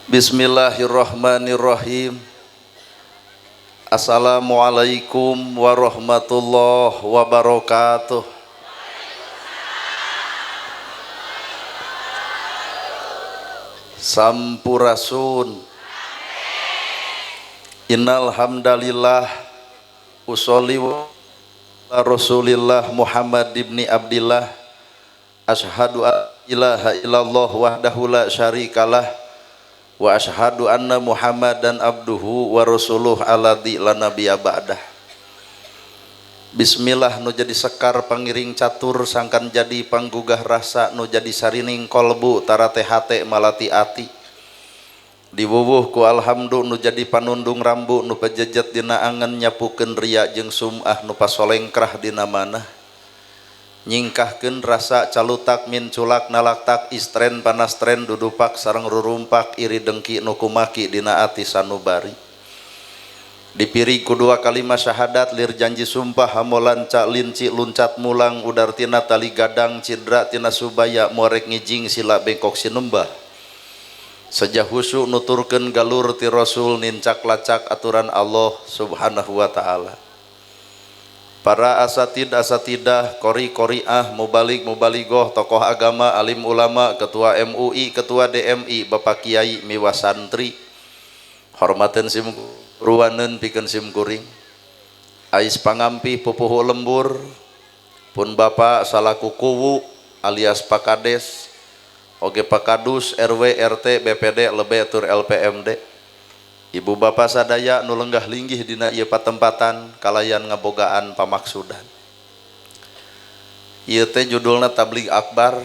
Bismillahirrahmanirrahim. Assalamualaikum warahmatullahi wabarakatuh. Sampurasun. Innal hamdalillah usolli wa Rasulillah Muhammad ibni Abdillah. Asyhadu an ilaha illallah wahdahu la syarikalah wa asyhadu anna Muhammadan abduhu wa rasuluh alladzi la nabiyya ba'dah. Bismillah nu jadi sekar pangiring catur sangkan jadi panggugah rasa nu jadi sarining kolbu tarate hate malati ati. Diwuwuh ku alhamdu nu jadi panundung rambu nu pejejet dina angen nyapukeun ria jeung sum'ah nu pasolengkrah dina manah. Nyingkahkeun rasa calutak minculak nalaktak istren panastren dudupak sareng rurumpak iri dengki nu kumaki dina ati sanubari. Dipiri ku dua kalimat syahadat lir janji sumpah hamolanca linci luncat mulang udar tina tali gadang cidra tina subaya morek ngijing sila bengkok sinembah. Sejah husu nuturkeun galur ti Rasul nincak lacak aturan Allah subhanahu wa ta'ala. Para asatid asatidah, kori koriah, mubalik mubaligoh, tokoh agama, alim ulama, ketua MUI, ketua DMI, bapak kiai, miwa santri, hormaten sim ruanen pikeun sim kuring. Ais pangampi pupuhu lembur, pun bapak salaku kuwu alias pakades, oge pakadus, RW, RT, BPD, lebe tur LPMD. Ibu bapak sadaya nu lenggah linggih dina ieu patempatan kalayan ngabogaan pamaksudan. Ieu teh judulna Tabligh Akbar.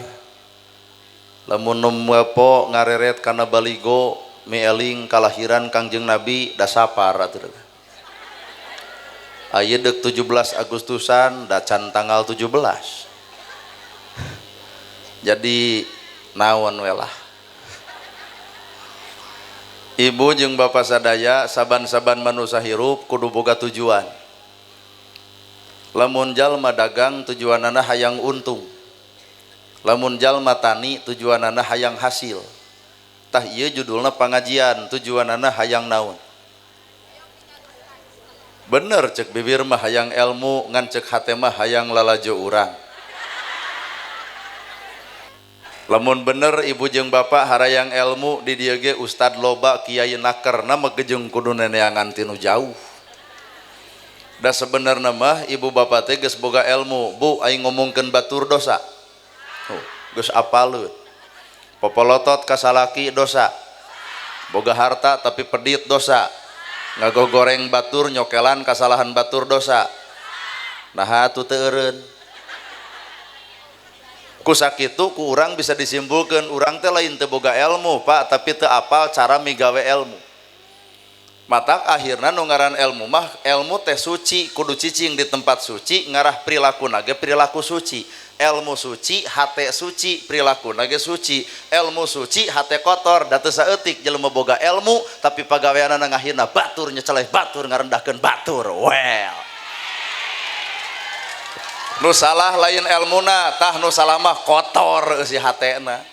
Lamun nu mopo ngareret kana baligo mieling kalahiran Kangjeng Nabi da sapar atuh. Aya deuk 17 Agustusan da can tanggal 17. Jadi naon we lah. Ibu jeung bapak sadaya saban-saban manusia hirup kudu boga tujuan. Lamun jalma dagang tujuanana hayang untung. Lamun jalma tani tujuanana hayang hasil. Tah ieu judulna pangajian tujuanana hayang naon. Bener cek bibir mah hayang ilmu ngan cek hate mah hayang lalajo urang. Lamun bener ibu jeung bapak harayang ilmu di dieu ge ustad loba kiai nakerna megejeng kudu neneangan tinu jauh. Da sebenarna mah ibu bapak teh geus boga ilmu, bu aing ngomongkeun batur dosa. Oh, geus apaleun. Popolotot ka salaki dosa. Boga harta tapi pedit dosa. Ngagogoreng batur nyokelan kasalahan batur dosa. Naha atuh teu eureun. Ku sakitu ku urang bisa disimpulkeun urang teh lain teu boga ilmu pak tapi teu apal cara migawe ilmu. Matak akhirna nu ngaran ilmu mah ilmu teh suci kudu cicing di tempat suci ngarah perilaku nage perilaku suci. Ilmu suci hate suci perilaku nage suci. Ilmu suci hate kotor da teu saeutik jelema boga ilmu tapi pagaweanana ngahina batur nyeceleh batur ngarendahkeun batur. Well nu salah lain elmuna tah nu salah mah kotor eusi hatena.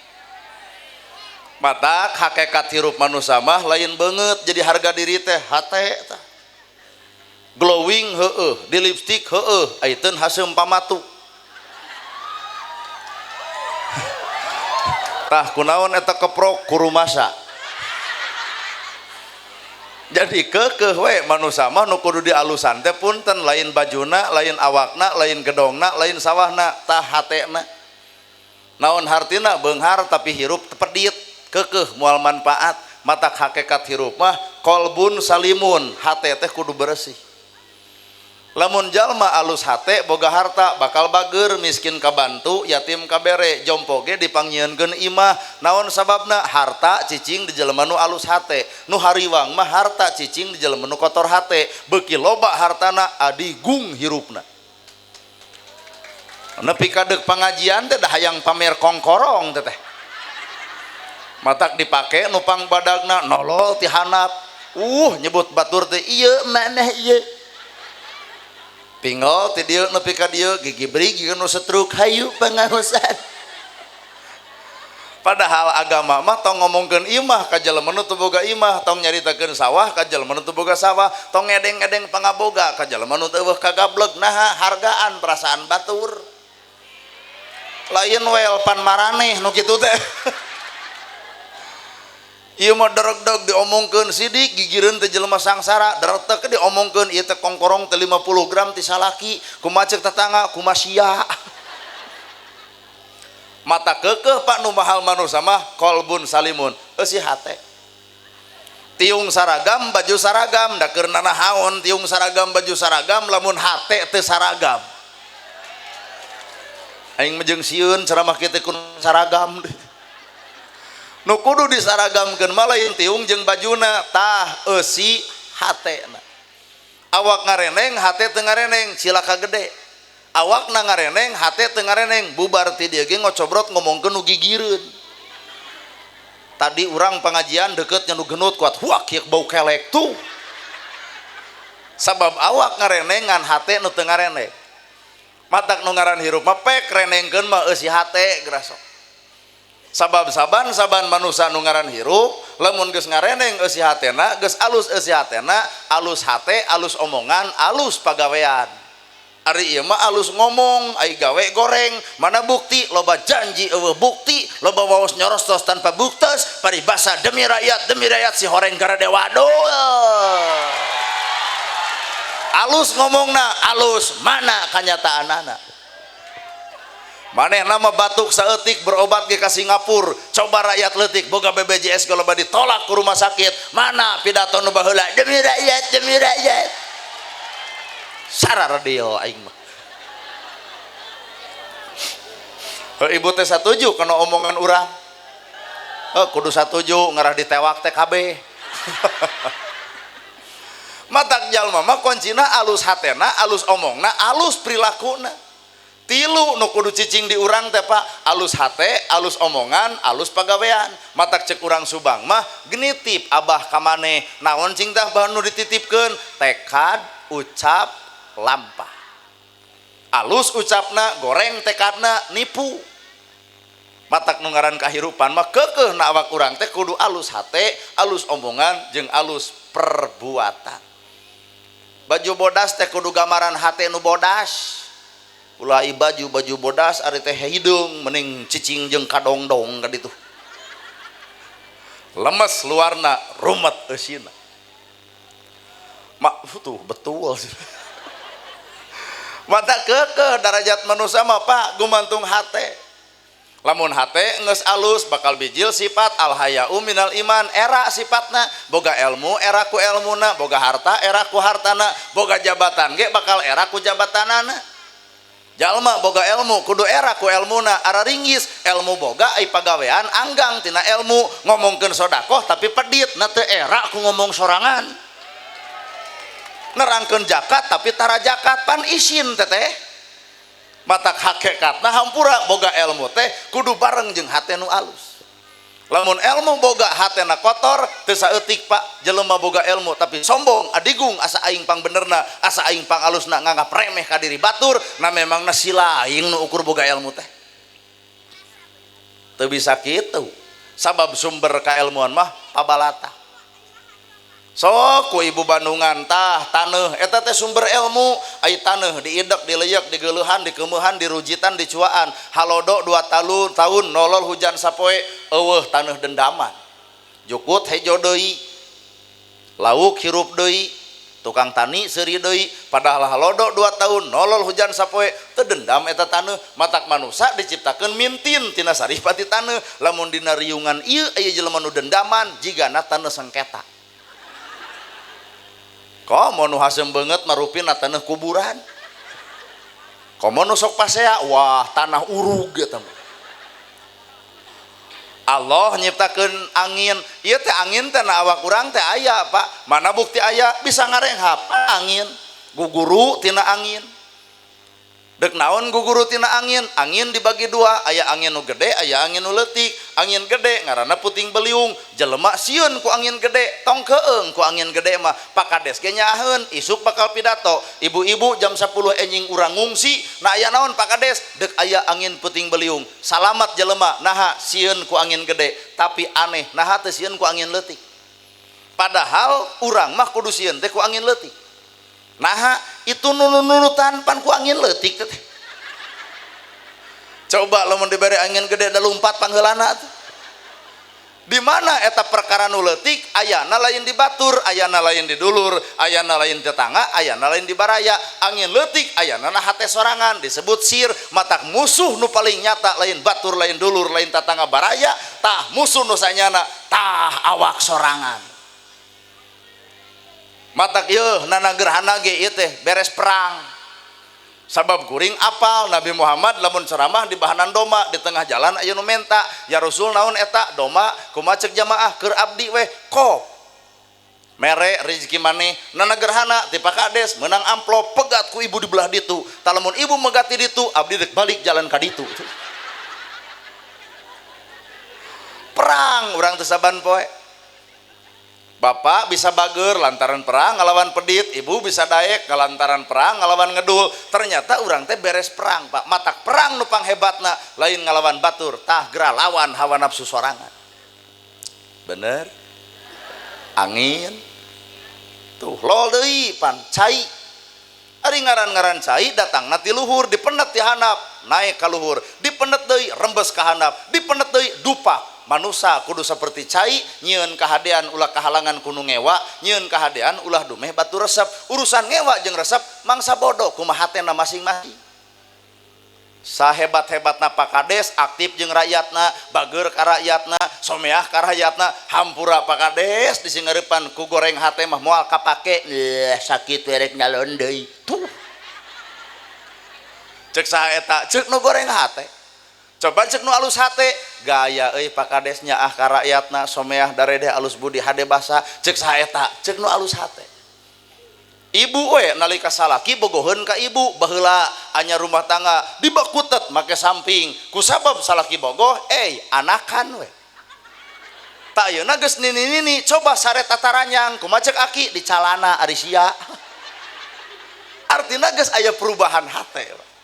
Matak hakikat hirup manusia mah lain beungeut jadi harga diri teh hate tah. Glowing heueuh, di lipstick heueuh, aiteun haseum pamatu. Tah kunaon eta keprok kurumasa. Jadi kekeh we manusia mah nu kudu dialusan teh punten lain bajuna, lain awakna, lain gedongna, lain sawahna, tah hatena. Naon hartina beunghar tapi hirup pedit, kekeh moal manfaat. Matak hakikat hirup mah kolbun salimun, hate teh kudu bersih. Lamun jalma alus hate boga harta bakal bager, miskin kabantu, yatim kabere, jompo ge dipangnyieunkeun imah. Naon sababna? Harta cicing di jelema nu alus hate. Nu hariwang mah harta cicing di jelema nu kotor hate. Beuki loba hartana adigung hirupna. Nepi ka deuk pangajian teh da hayang pamer kongkorong teh teh. Matak dipake nu pangbadagna nolol ti handap. Nyebut batur teh ieu maneh ieu. Pingol ti dieu nepi ka dieu gigi beri gigi nu setruk hayu pangaosan. Padahal agama mah tong ngomongkeun imah ka jelema nu teu boga imah, tong nyaritakeun sawah ka jelema nu teu boga sawah, tong ngedeng-ngedeng pangaboga ka jelema nu teu eueuh kagableg. Naha hargaan perasaan batur. Lain welpan maraneh nu kitu teh. Ieu mah deregdeg diomongkeun sidik gigireun teh jelema sangsara, deretek diomongkeun ieu teh kongkorong teh 50 gram ti salaki, kumaha ceuk tetangga, kumaha sia. Mata kekeh pak nu mahal manusia mah kolbun salimun eusi hate. Tiung saragam baju saragam da keur nanahaon tiung saragam baju saragam lamun hate teu saragam. Aing mah jeung sieun ceramah kieu teh kun saragam. Nu kudu disaragamkeun mah lain tiung jeung bajuna, tah eusi hatena. Awak ngareneng hate teu ngareneng cilaka gede. Awak na ngareneng hate teu ngareneng bubar ti dieu ge ngocobrot ngomongkeun nu gigireun. Tadi urang pengajian deket nya nu genut kuat huak ieu bau kelek tuh. Sabab awak ngareneng ngan hate nu teu ngareneng. Matak nu ngaran hirup mah pek renengkeun mah eusi hate gerasok. Sabab saban-saban manusia nu ngaran hirup lamun geus ngareneng eusi hatena, geus alus eusi hatena, alus hate, alus omongan, alus pagawean. Ari ieu mah alus ngomong, ai gawe goreng, mana bukti loba janji eueuh bukti, loba waos nyorostos tanpa buktes, paribasa demi rakyat si horeng garade wadul. Alus ngomongna, alus mana kanyataanana. Manehna mah batuk saeutik berobat ge ka Singapura, coba rakyat leutik boga BPJS ge loba ditolak ku rumah sakit, mana pidato nu baheula demi rakyat, demi rakyat. Sararedil aing mah. Heuh ibu teh satuju kana omongan urang. Heuh kudu satuju ngarah ditewak teh kabeh. Matak jalma mah kuncina alus hatena, alus omongna, alus prilakuna. Tilu nu kudu cicing di urang teh Pak, alus hate, alus omongan, alus pagawean. Matak cek urang Subang mah genitip abah ka maneh, naon cing tah bah nu dititipkeun? Tekad, ucap, lampah. Alus ucapna, goreng tekadna, nipu. Matak nu ngaran kahirupan mah keukeuh na awak urang teh kudu alus hate, alus omongan jeung alus perbuatan. Baju bodas teh kudu gambaran hate nu bodas. Ulah baju bodas ari teh hideung mending cicing jeung kadongdong ka ditu. Lemes luarna, rumet eusina. Mak tuh betul. Mata kekeh darajat manusia mah Pak gumantung hate. Lamun hate geus alus bakal bijil sifat al haya'u minal iman, era sifatna, boga ilmu era ku elmuna, boga harta era ku hartana, boga jabatan ge bakal era ku jabatanana. Jalma boga ilmu kudu era ku elmuna, ara ringgis ilmu boga ai pagawean anggang tina ilmu, ngomongkeun sodakoh tapi pedit na teu era ku ngomong sorangan. Nerangkeun zakat tapi tara zakat pan isin teteh. Matak hakikatna hampura boga ilmu teh kudu bareng jeung hate nu alus. Lamun ilmu boga hatena kotor teu saeutik Pak, jelema boga ilmu tapi sombong, adigung, asa aing pang benerna, asa aing pang alusna, nganggap remeh ka diri batur, na memangna sila aing nu ukur boga ilmu teh. Teu bisa kitu. Sabab sumber kailmuan mah pabalata. Sok ku ibu Bandungan tah taneuh eta teh sumber ilmu, ai taneuh diidek, dileyek, digeuleuhan, dikeumehan, dirujitan, dicuaan, halodo 2 tahun nolol hujan sapoe eueuh taneuh dendaman. Jukut hejo deui, lauk hirup deui, tukang tani seuri deui, padahal halodo 2 tahun nolol hujan sapoe teu dendam eta taneuh. Matak manusa diciptakeun mintin tina saripati taneuh, lamun dina riungan ieu aya jelema nu dendaman jigana taneuh sengketa. Komo nu hasem beungeut marupina taneuh kuburan. Komo nu sok pasea, wah tanah urug eta mah. Allah nyiptakeun angin, ieu teh angin teh na awak urang teh aya Pak. Mana bukti aya? Bisa ngarenghap angin, guguru tina angin. Dek naon guguru tina angin? Angin dibagi dua, aya angin nu gede, aya angin nu leutik. Angin gede ngaranna puting beliung, jelema sieun ku angin gede, tong keung ku angin gede mah. Pak Kades ge nyaaheun, isuk bakal pidato. Ibu-ibu jam 10 enjing urang ngungsi, nah aya naon Pak Kades? Dek aya angin puting beliung. Salamat jelema, naha sieun ku angin gede, tapi aneh naha teu sieun ku angin leutik. Padahal urang mah kudu sieun teh ku angin leutik. Naha itu nunu-nunutan pan ku angin leutik teh. Coba lamun dibere angin gede da lumpat pangheulana tuh. Di mana eta perkara nu leutik ayana lain di batur, ayana lain di dulur, ayana lain tetangga, ayana lain di baraya. Angin leutik ayana na hate sorangan disebut sir. Matak musuh nu paling nyata lain batur, lain dulur, lain tetangga baraya, tah musuh nu sanyana tah awak sorangan. Matak yeuh nana gerhana ge ieu teh beres perang. Sabab kuring apal Nabi Muhammad lamun ceramah di bahanan doma di tengah jalan aya nu menta, ya Rasul naon eta doma kumaha cek jamaah keur abdi weh kop. Mere rezeki maneh nana gerhana ti Pak Kades meunang amplop pegat ku ibu di belah ditu. Tah lamun ibu megat di ditu abdi rek balik jalan ka ditu. Perang urang teu saban poe. Bapak bisa bager lantaran perang ngelawan pedit, ibu bisa daek lantaran perang ngelawan ngedul. Ternyata urang teh beres perang, Pak. Matak perang nu panghebatna lain ngelawan batur, tah geura lawan hawa nafsu sorangan. Bener? Angin. Tuh lol deui pan cai. Ari ngaran-ngaran cai datangna ti luhur, dipendet ti handap, naik ka luhur, dipendet deui rembes ka handap, dipendet deui dupa. Manusa kudu seperti cai, nyieun kahadean ulah kahalangan kudu ngewa, nyieun kahadean ulah dumeh batu resep. Urusan ngewa jeung resep mangsa bodoh kumaha hatena masing-masing. Sahebat-hebatna Pak Kades aktif jeung rakyatna, bager ka rakyatna, someah ka rakyatna, hampura Pak Kades disingareupan ku goreng hate mah moal kapake. Sakit werek nyalon deui. Tuh. Cek saha eta? Cek nu goreng hate. Coba cek nu alus hate, gaya euy Pak Kades nyaah ka rakyatna, someah daredeh alus budi hade basa, cek saha eta? Cek nu alus hate. Ibu we nalika salaki bogoheun ka ibu, baheula anya rumah tangga dibakutet make samping, kusabab salaki bogoh, anakan we. Tak ayeuna geus nini-nini, coba sare tataranyang, kumaha cek aki di calana ari sia. Artina geus aya perubahan hate.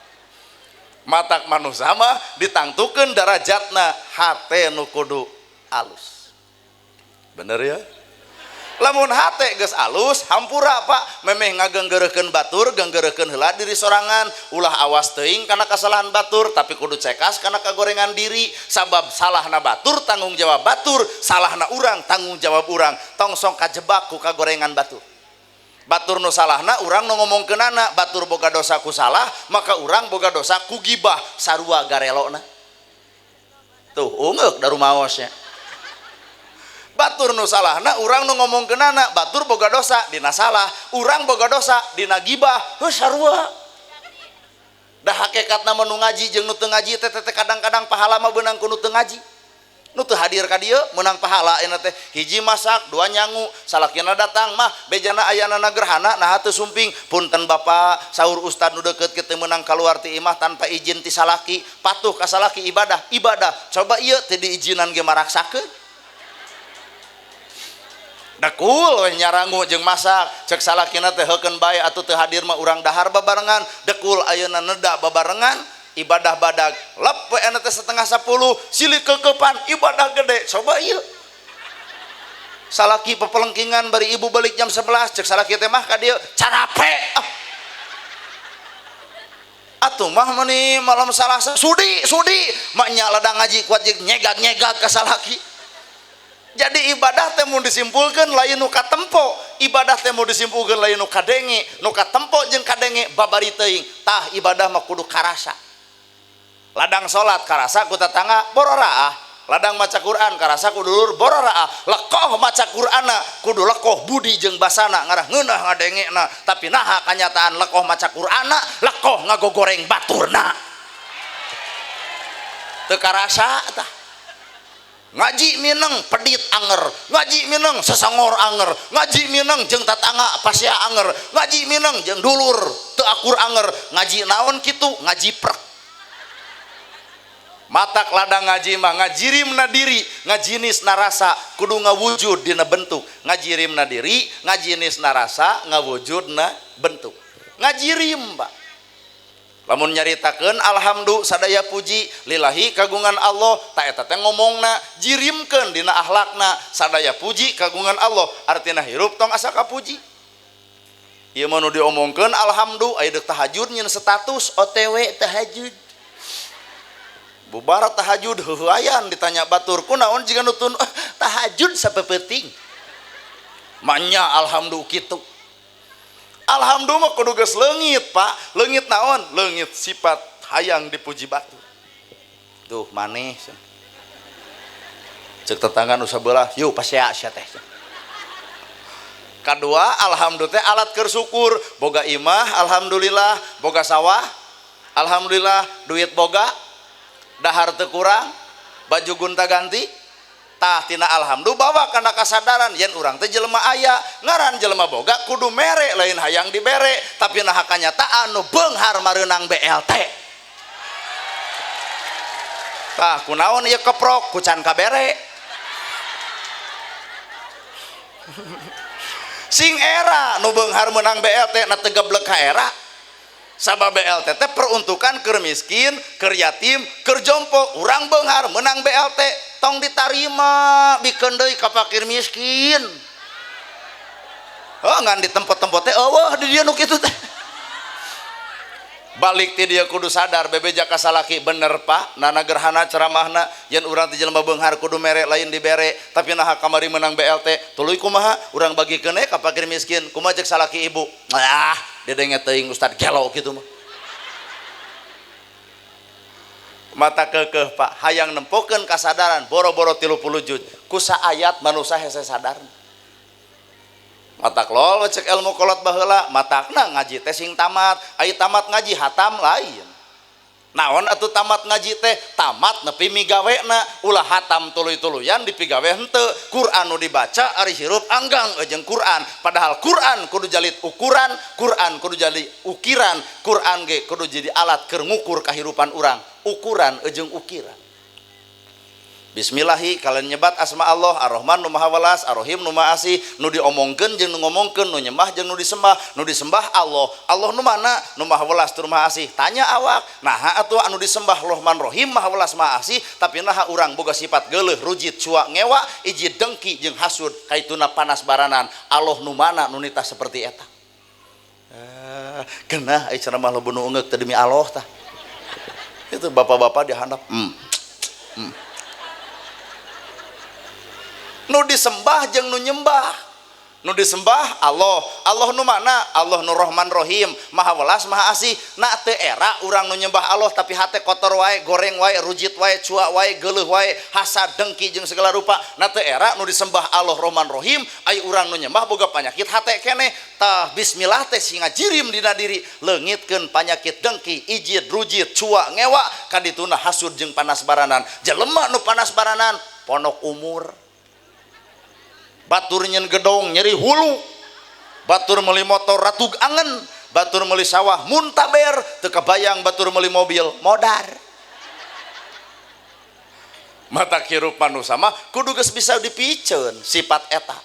Matak manusia mah ditangtukeun darajatna hate nu kudu alus. Bener ya? Lamun hate geus alus, hampura Pak, memeh ngagenggereukeun batur, genggereukeun heula diri sorangan, ulah awas teuing kana kasalahan batur, tapi kudu cekas kana kagorengan diri, sabab salahna batur tanggung jawab batur, salahna urang tanggung jawab urang, tong sok kajebak ku kagorengan batur. Batur nu salahna urang nu ngomongkeunana, batur boga dosa ku salah, maka urang boga dosa ku gibah, sarua garelona. Tuh ungeuk darumaosnya. Batur nu salahna urang nu ngomongkeunana, batur boga dosa dina salah, urang boga dosa dina gibah, heuh sarua. Da hakikatna mah nu ngaji jeung nu teu ngaji teh teh kadang-kadang pahala mah beunang ku nu teu ngaji. Nu teu hadir ka dieu meunang pahala ayeuna teh hiji masak dua nyangu salakina datang mah bejana ayana gerhana nah teu sumping punten bapak saur ustad nu deukeut kitu meunang kaluar ti imah tanpa izin ti salaki patuh ka salaki ibadah ibadah coba ieu teu diizinan ge maraksakeun dekul we nyarangu jeung masak cek salakina teh heukeun bae atuh teu hadir mah urang dahar babarengan dekul ayeuna neda babarengan ibadah badag lep we teh 9:30 silih kekepan ibadah gede coba ieu salaki pepelengkingan bari ibu balik jam 11 cek salaki teh mah ka dieu carape ah. Atuh mah meuni malam Salasa sudi sudi maknya ladang ngaji kuat jeung nyegag-nyegag ka salaki. Jadi ibadah teh mun disimpulkeun lain nu katempo, ibadah teh mun disimpulkeun lain nu kadenge, nu katempo jeung kadenge babari teuing. Tah ibadah mah kudu karasa. Ladang salat karasa ku tetangga bororaah, ladang maca Quran karasa ku dulur bororaah, lekoh maca Qur'anna kudu lekoh budi jeung basana ngarah ngeunah ngadengena, tapi naha kanyataan lekoh maca Qur'anna, lekoh ngagogoreng baturna. Teu karasa tah. Ngaji mineng pedit anger, ngaji mineng sesangor anger, ngaji mineng jeung tatangga pasea anger, ngaji mineng jeung dulur teu akur anger, ngaji naon kitu ngaji prek. Matak ladang ngaji mah ngajirimna diri, ngajinisna rasa kudu ngawujud dina bentuk. Ngajirimna diri, ngajinisna rasa ngawujudna bentuk. Ngajirim, Pak. Lamun nyaritakeun alhamdulillah sadaya puji lillahi kagungan Allah, ta eta teh ngomongna jirimkeun dina akhlakna sadaya puji kagungan Allah, artina hirup tong asa kapuji. Ieu mah nu diomongkeun alhamdulillah aya deuk tahajud nyeun status OTW tahajud. Bubar tahajud heuheuayan ditanya batur kunaon jiga nu tun tahajud sapeupeting. Manya alhamdulillah kitu. Alhamdulillah kudu geus leungit, Pak. Leungit naon? Leungit sifat hayang dipuji batur. Duh, maneh. Cek tetangga nu sabelah, "Yuk pasea sia teh." Kadua, alhamdulillah teh alat keur syukur. Boga imah, alhamdulillah, boga sawah, alhamdulillah, duit boga, dahar teu kurang, baju gonta-ganti. Tah tina alhamdulillah bawa kana kasadaran yen urang teh jelema aya, ngaran jelema boga kudu mere lain hayang dibere, tapi nah kanyataan nu beunghar mareunang BLT. Tah kunaon ieu keprok ku can kabere. Sing era nu beunghar meunang BLT na teu geblek ka era. Sabab BLT teh peruntukan keur miskin, keur yatim, keur jompo. Urang beunghar meunang BLT tong ditarima bikeun deui ka fakir miskin. Oh, ngan di tempat-tempat teh eueuh di dieu nu kitu teh. Balik ti dieu kudu sadar bebeja ka salaki bener Pak, nana gerhana ceramahna yen urang teh jelema beunghar kudu mere lain dibere, tapi naha kamari meunang BLT tuluy kumaha urang bagikeun ka fakir miskin, kumaha cek salaki ibu? Ah, dedenge teuing ustad gelo kitu mah. Mata kekeh Pak, hayang nempokeun kasadaran boro-boro 30 juz ku saayat manusa hese sadar. Matak lol cek ilmu kolot baheula, matakna ngaji teh sing tamat, ai tamat ngaji hatam lain. Naon atuh tamat ngaji teh? Tamat nepi migawena, ulah hatam tuluy-tuluyan dipigawe henteu. Quran nu dibaca ari hirup anggang jeung Quran, padahal Quran kudu jadi ukuran, Quran kudu jadi ukiran, Quran ge kudu jadi alat keur ngukur kahirupan urang. Ukuran jeung ukiran. Bismillahi kalian nyebat asma Allah Ar-Rahman nu Maha Welas, Ar-Rahim nu Maha Asih, nu diomongkeun jeung nu ngomongkeun, nu nyembah jeung nu disembah, nu disembah Allah. Allah nu mana? Nu Maha Welas tur Maha Asih. Tanya awak, naha atuh anu disembah Rahman Rahim Maha Welas Maha Asih, tapi naha urang boga sifat geuleuh, rujit, cua, ngewa, iji dengki jeung hasud, kaituna panas baranan. Allah nu mana nu nitah seperti eta? Genah ai ceramah loba nu eungeuk teh demi Allah tah. Itu bapak-bapak dihandap. Nu disembah jeung nu nyembah. Nu disembah Allah. Allah nu mana? Allah nu Rahman Rahim, Maha Welas Maha Asih. Na teu era urang nu nyembah Allah tapi hate kotor wae, goreng wae, rujit wae, cua wae, geuleuh wae, hasad, dengki jeung segala rupa. Na teu era nu disembah Allah Rahman Rahim, ai urang nu nyembah boga panyakit hate keneh. Tah bismillah teh sing ngajirim dina diri, leungitkeun panyakit dengki, ijid, rujit, cua, ngewa, kadituna hasud jeung panas baranan. Jelema nu panas baranan ponok umur. Batur nyen gedong nyeri hulu, batur meuli motor ratug angen, batur meuli sawah muntaber, teu kabayang batur meuli mobil modar. Mata hirup manusia mah kudu geus bisa dipiceun sifat eta.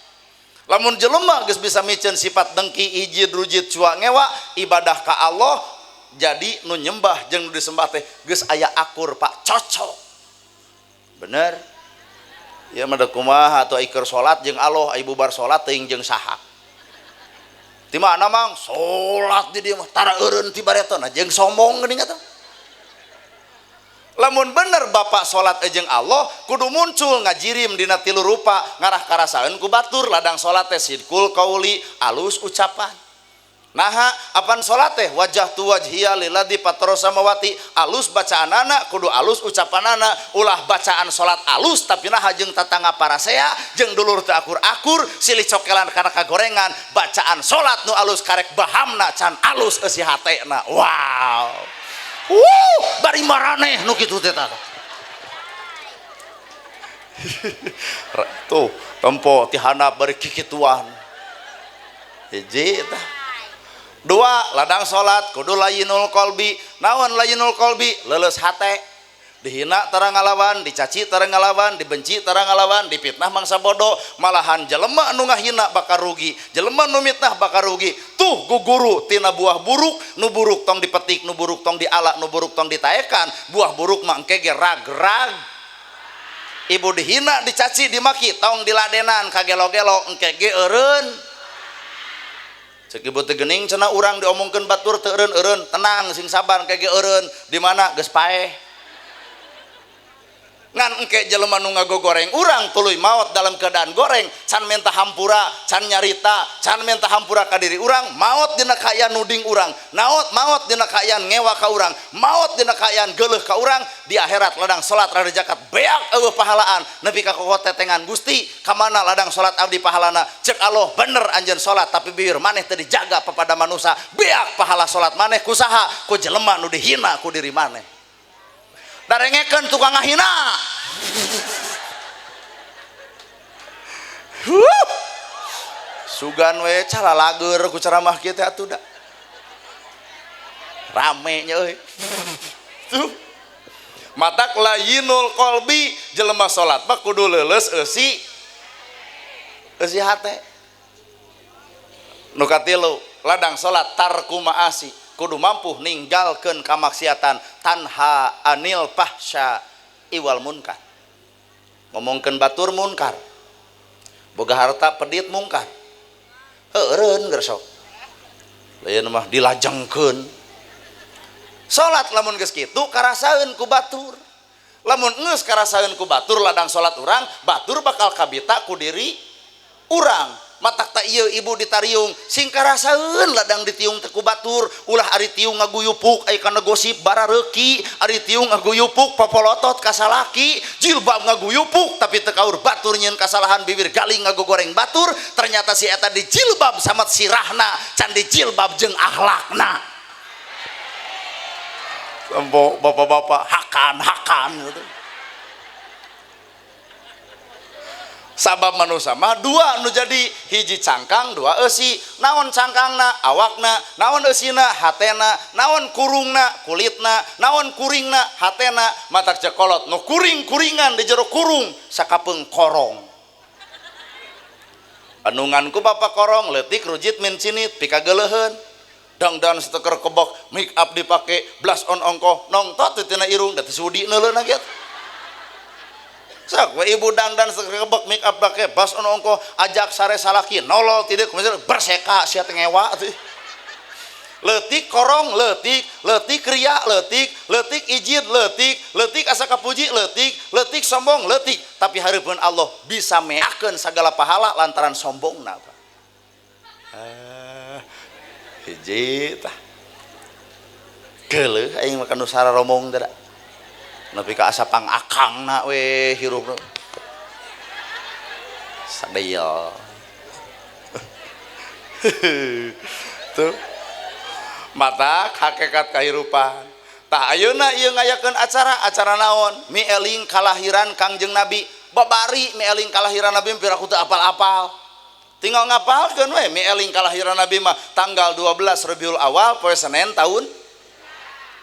Lamun jelema geus bisa miceun sifat dengki, ijid, rujit, cua, ngewa, ibadah ka Allah jadi nu nyembah jeung nu disembah teh geus aya akur Pak, cocok. Bener? Ya mah kumaha atuh iker salat jeung Allah, ai bubar salat teuing jeung saha. Ti mana mang salat di dieu mah tara eureun ti bareto na jeung sombong geuning atuh. Lamun bener bapak salat jeung Allah kudu muncul ngajirim dina tilu rupa, ngarah karasaeun ku batur, ladang salat teh sidqul qauli, alus ucapan. Naha apan salat teh wajah tu wajhiya lilladzi fatara samawati, alus bacaanana kudu alus ucapanana, ulah bacaan salat alus tapi naha jeung tatangga parasea jeung dulur teu akur-akur silih cokelan kana kagorengan, bacaan salat nu alus karek bahamna can alus eusi hatena. Wow. Wuh, bari maraneh nu kitu teh tah. Tuh tempo ti handap bari kikituan. Hiji tah. Dua, ladang salat kudu layinul qalbi. Naon layinul qalbi? Leuleus hate. Dihina tara ngalawan, dicaci tara ngalawan, dibenci tara ngalawan, dipitnah mangsa bodoh, malahan jelema nu ngahina bakal rugi, jelema nu mitnah bakal rugi. Tuh guguru tina buah buruk, nu buruk tong dipetik, nu buruk tong diala, nu buruk tong ditaekan, buah buruk mah engke ge rag-rag. Ibu dihina, dicaci, dimaki, tong diladenan kagelo-gelo engke ge eureun. Cek ibu teh geuning cenah urang diomongkeun batur teu eureun-eureun, tenang sing sabar engke ge eureun, di mana geus paeh. Ngan engke jelema nu ngagogoreng urang tuluy maot dalam keadaan goreng, can minta hampura, can nyarita, can minta hampura ka diri urang, maot dina kaayaan nuding urang, naot maot dina kaayaan ngewa ka urang, maot dina kaayaan geuleuh ka urang, di akhirat ladang salat rada zakat beak eueuh pahalaan nepi ka kokotetengan Gusti ka mana ladang salat abdi pahalana, cek Allah bener anjeun salat tapi bibir maneh teu dijaga papada manusia, beak pahala salat maneh kusaha ku jelema nu dihina ku diri maneh. Darengekeun tukang ngahina. Huh. Sugan we cara lager ku ceramah kieu teh atuh da. Rame nya euy. Tuh. Matak layinul qalbi jelema salat mah kudu leuleus eusi eusi hate. Nu katilu ladang salat tarku maasi kudu mampu ninggalkeun kamaksiatan tanha anil fahsya iwal munkar. Ngomongkeun batur munkar, boga harta pedit mungkar, heureun geus sok lain mah dilajengkeun. Salat lamun geus kitu karasaeun ku batur, lamun geus karasaeun ku batur ladang salat urang, batur bakal kabita ku diri urang. Matak tak ieu ibu ditariung sing karasaeun ladang ditiung teh ku batur, ulah ari tiung ngaguyupuk aya kana gosip barareuki, ari tiung ngaguyupuk popolotot ka salaki, jilbab ngaguyupuk tapi teu kaur batur nyieun kasalahan bibir galing ngagogoreng batur, ternyata si eta dijilbab sama sirahna can dijilbab jeung akhlakna. Tempo bapak-bapak hakan-hakan gitu. Sabab manusia mah dua nu jadi hiji cangkang dua eusi. Naon cangkangna awakna, naon eusina hatena, naon kurungna kulitna, naon kuringna hatena. Matak cekolot nu kuring-kuringan di jero kurung sakapeung korong. Anunganku bapak korong leutik rujit min cinit pikageuleuheun. Dangdan seteker kebok make up dipake blush on ongkoh nongtot teu tina irung da teu sudi neuleuna kieu. Sok we ibu dangdan sekebek make up pake bas ono ongkoh ajak sare salaki nolol tidak berseka sia teh ngewa tuh. Leutik korong leutik, leutik ria leutik, leutik ijid leutik, leutik asa kapuji leutik, leutik sombong leutik, tapi hareupeun Allah bisa meakeun sagala pahala lantaran sombongna. Hiji tah. Geuleuh aing mah kana sararomong teh da. Nepi ka asa pangakangna we hirupna sadaya. Tuh matak hakikat kahirupan. Tah ayeuna ieu ngayakeun acara, acara naon? Mieling kalahiran Kangjeng Nabi. Babari mieling kalahiran Nabi pira ku teu apal-apal. Tinggal ngapalkeun we mieling kalahiran Nabi mah tanggal 12 Rabiul Awal poe Senin tahun.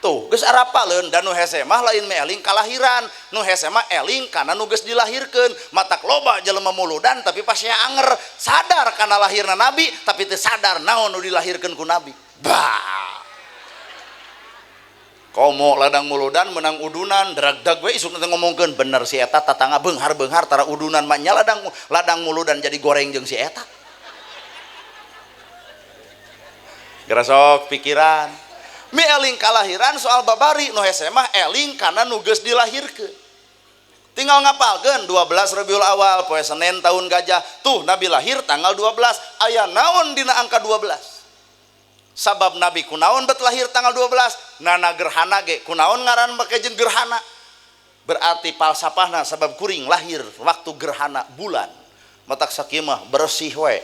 Tuh geus arapaleun dan nu hese mah lain eling kalahiran, nu hese mah eling kana nu geus dilahirkeun. Matak loba jelema muludan tapi pasea anger, sadar kana lahirna nabi tapi teu sadar naon nu dilahirkeun ku nabi. Bah. Komo ladang muludan menang udunan dragdag we isuk teh ngomongkeun bener si eta tatangga beunghar-beunghar tara udunan mah nya ladang muludan jadi goreng jeung si eta. Gerasok pikiran. Mi eling kalahiran soal babari nu hese mah eling kana nu geus dilahirkeun. Tinggal ngapalkeun 12 Rabiul Awal poe Senin tahun gajah. Tuh Nabi lahir tanggal 12. Aya naon dina angka 12? Sabab Nabi kunaon bet lahir tanggal 12? Nana gerhana ge kunaon ngaran make jeung gerhana? Berarti falsafahna sabab kuring lahir waktu gerhana bulan. Matak sakieu mah bersih we.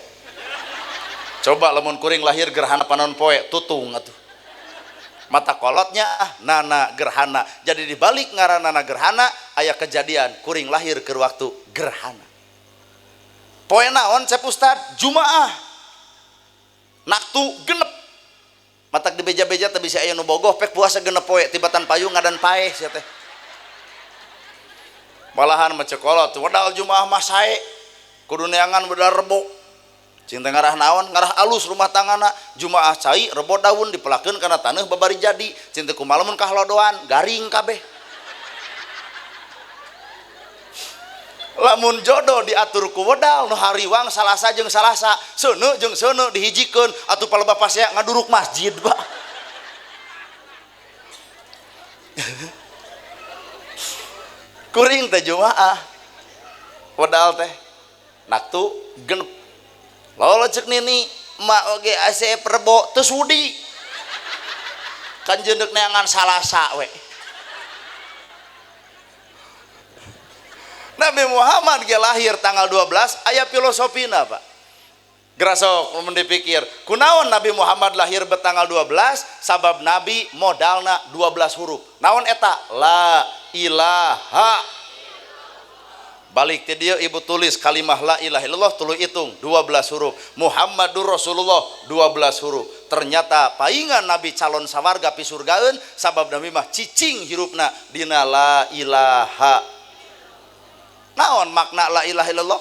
Coba lamun kuring lahir gerhana panon poe tutung atuh. Mata kolotnya nana gerhana. Jadi dibalik ngaranana gerhana aya kejadian kuring lahir ke waktu gerhana. Poe naon cep ustad? Jumaah. Naktu genep. Matak di beja-beja teh bisa aya nu bogoh pek puasa genep poe tibatan payung ngadan paeh sia teh. Malahan mah cek kolot wedal Jumaah mah sae. Kudu neangan wedal rebo. Cinta ngarah naon, ngarah alus rumah tangana. Jumaah cai rebo daun dipelakeun kana taneuh babari jadi. Cinta kumaha lamun kahlodoan garing kabeh. Lamun jodoh diatur ku wedal nu hariwang Salasa jeung Salasa, seuneu jeung seuneu dihijikeun atuh palebah pasea ngaduruk masjid, Pak. Kuring teh Jumaah. Wedal teh naktu genep. Lolo cek nini mak oge asep rebo teu sudi. Kan jeung deuk neangan Salasa we. Nabi Muhammad ge lahir tanggal 12 aya filosofina, Pak. Gerasok mun dipikir, kunaon Nabi Muhammad lahir betanggal 12? Sabab Nabi modalna 12 huruf. Naon eta? La ilaha. Balik ti dieu ibu tulis kalimah la ilaha illallah tuluy hitung 12 huruf. Muhammadur Rasulullah 12 huruf. Ternyata paingan Nabi calon sawarga pisurgaeun sabab Nabi mah cicing hirupna dina la ilaha. Naon makna la ilaha illallah?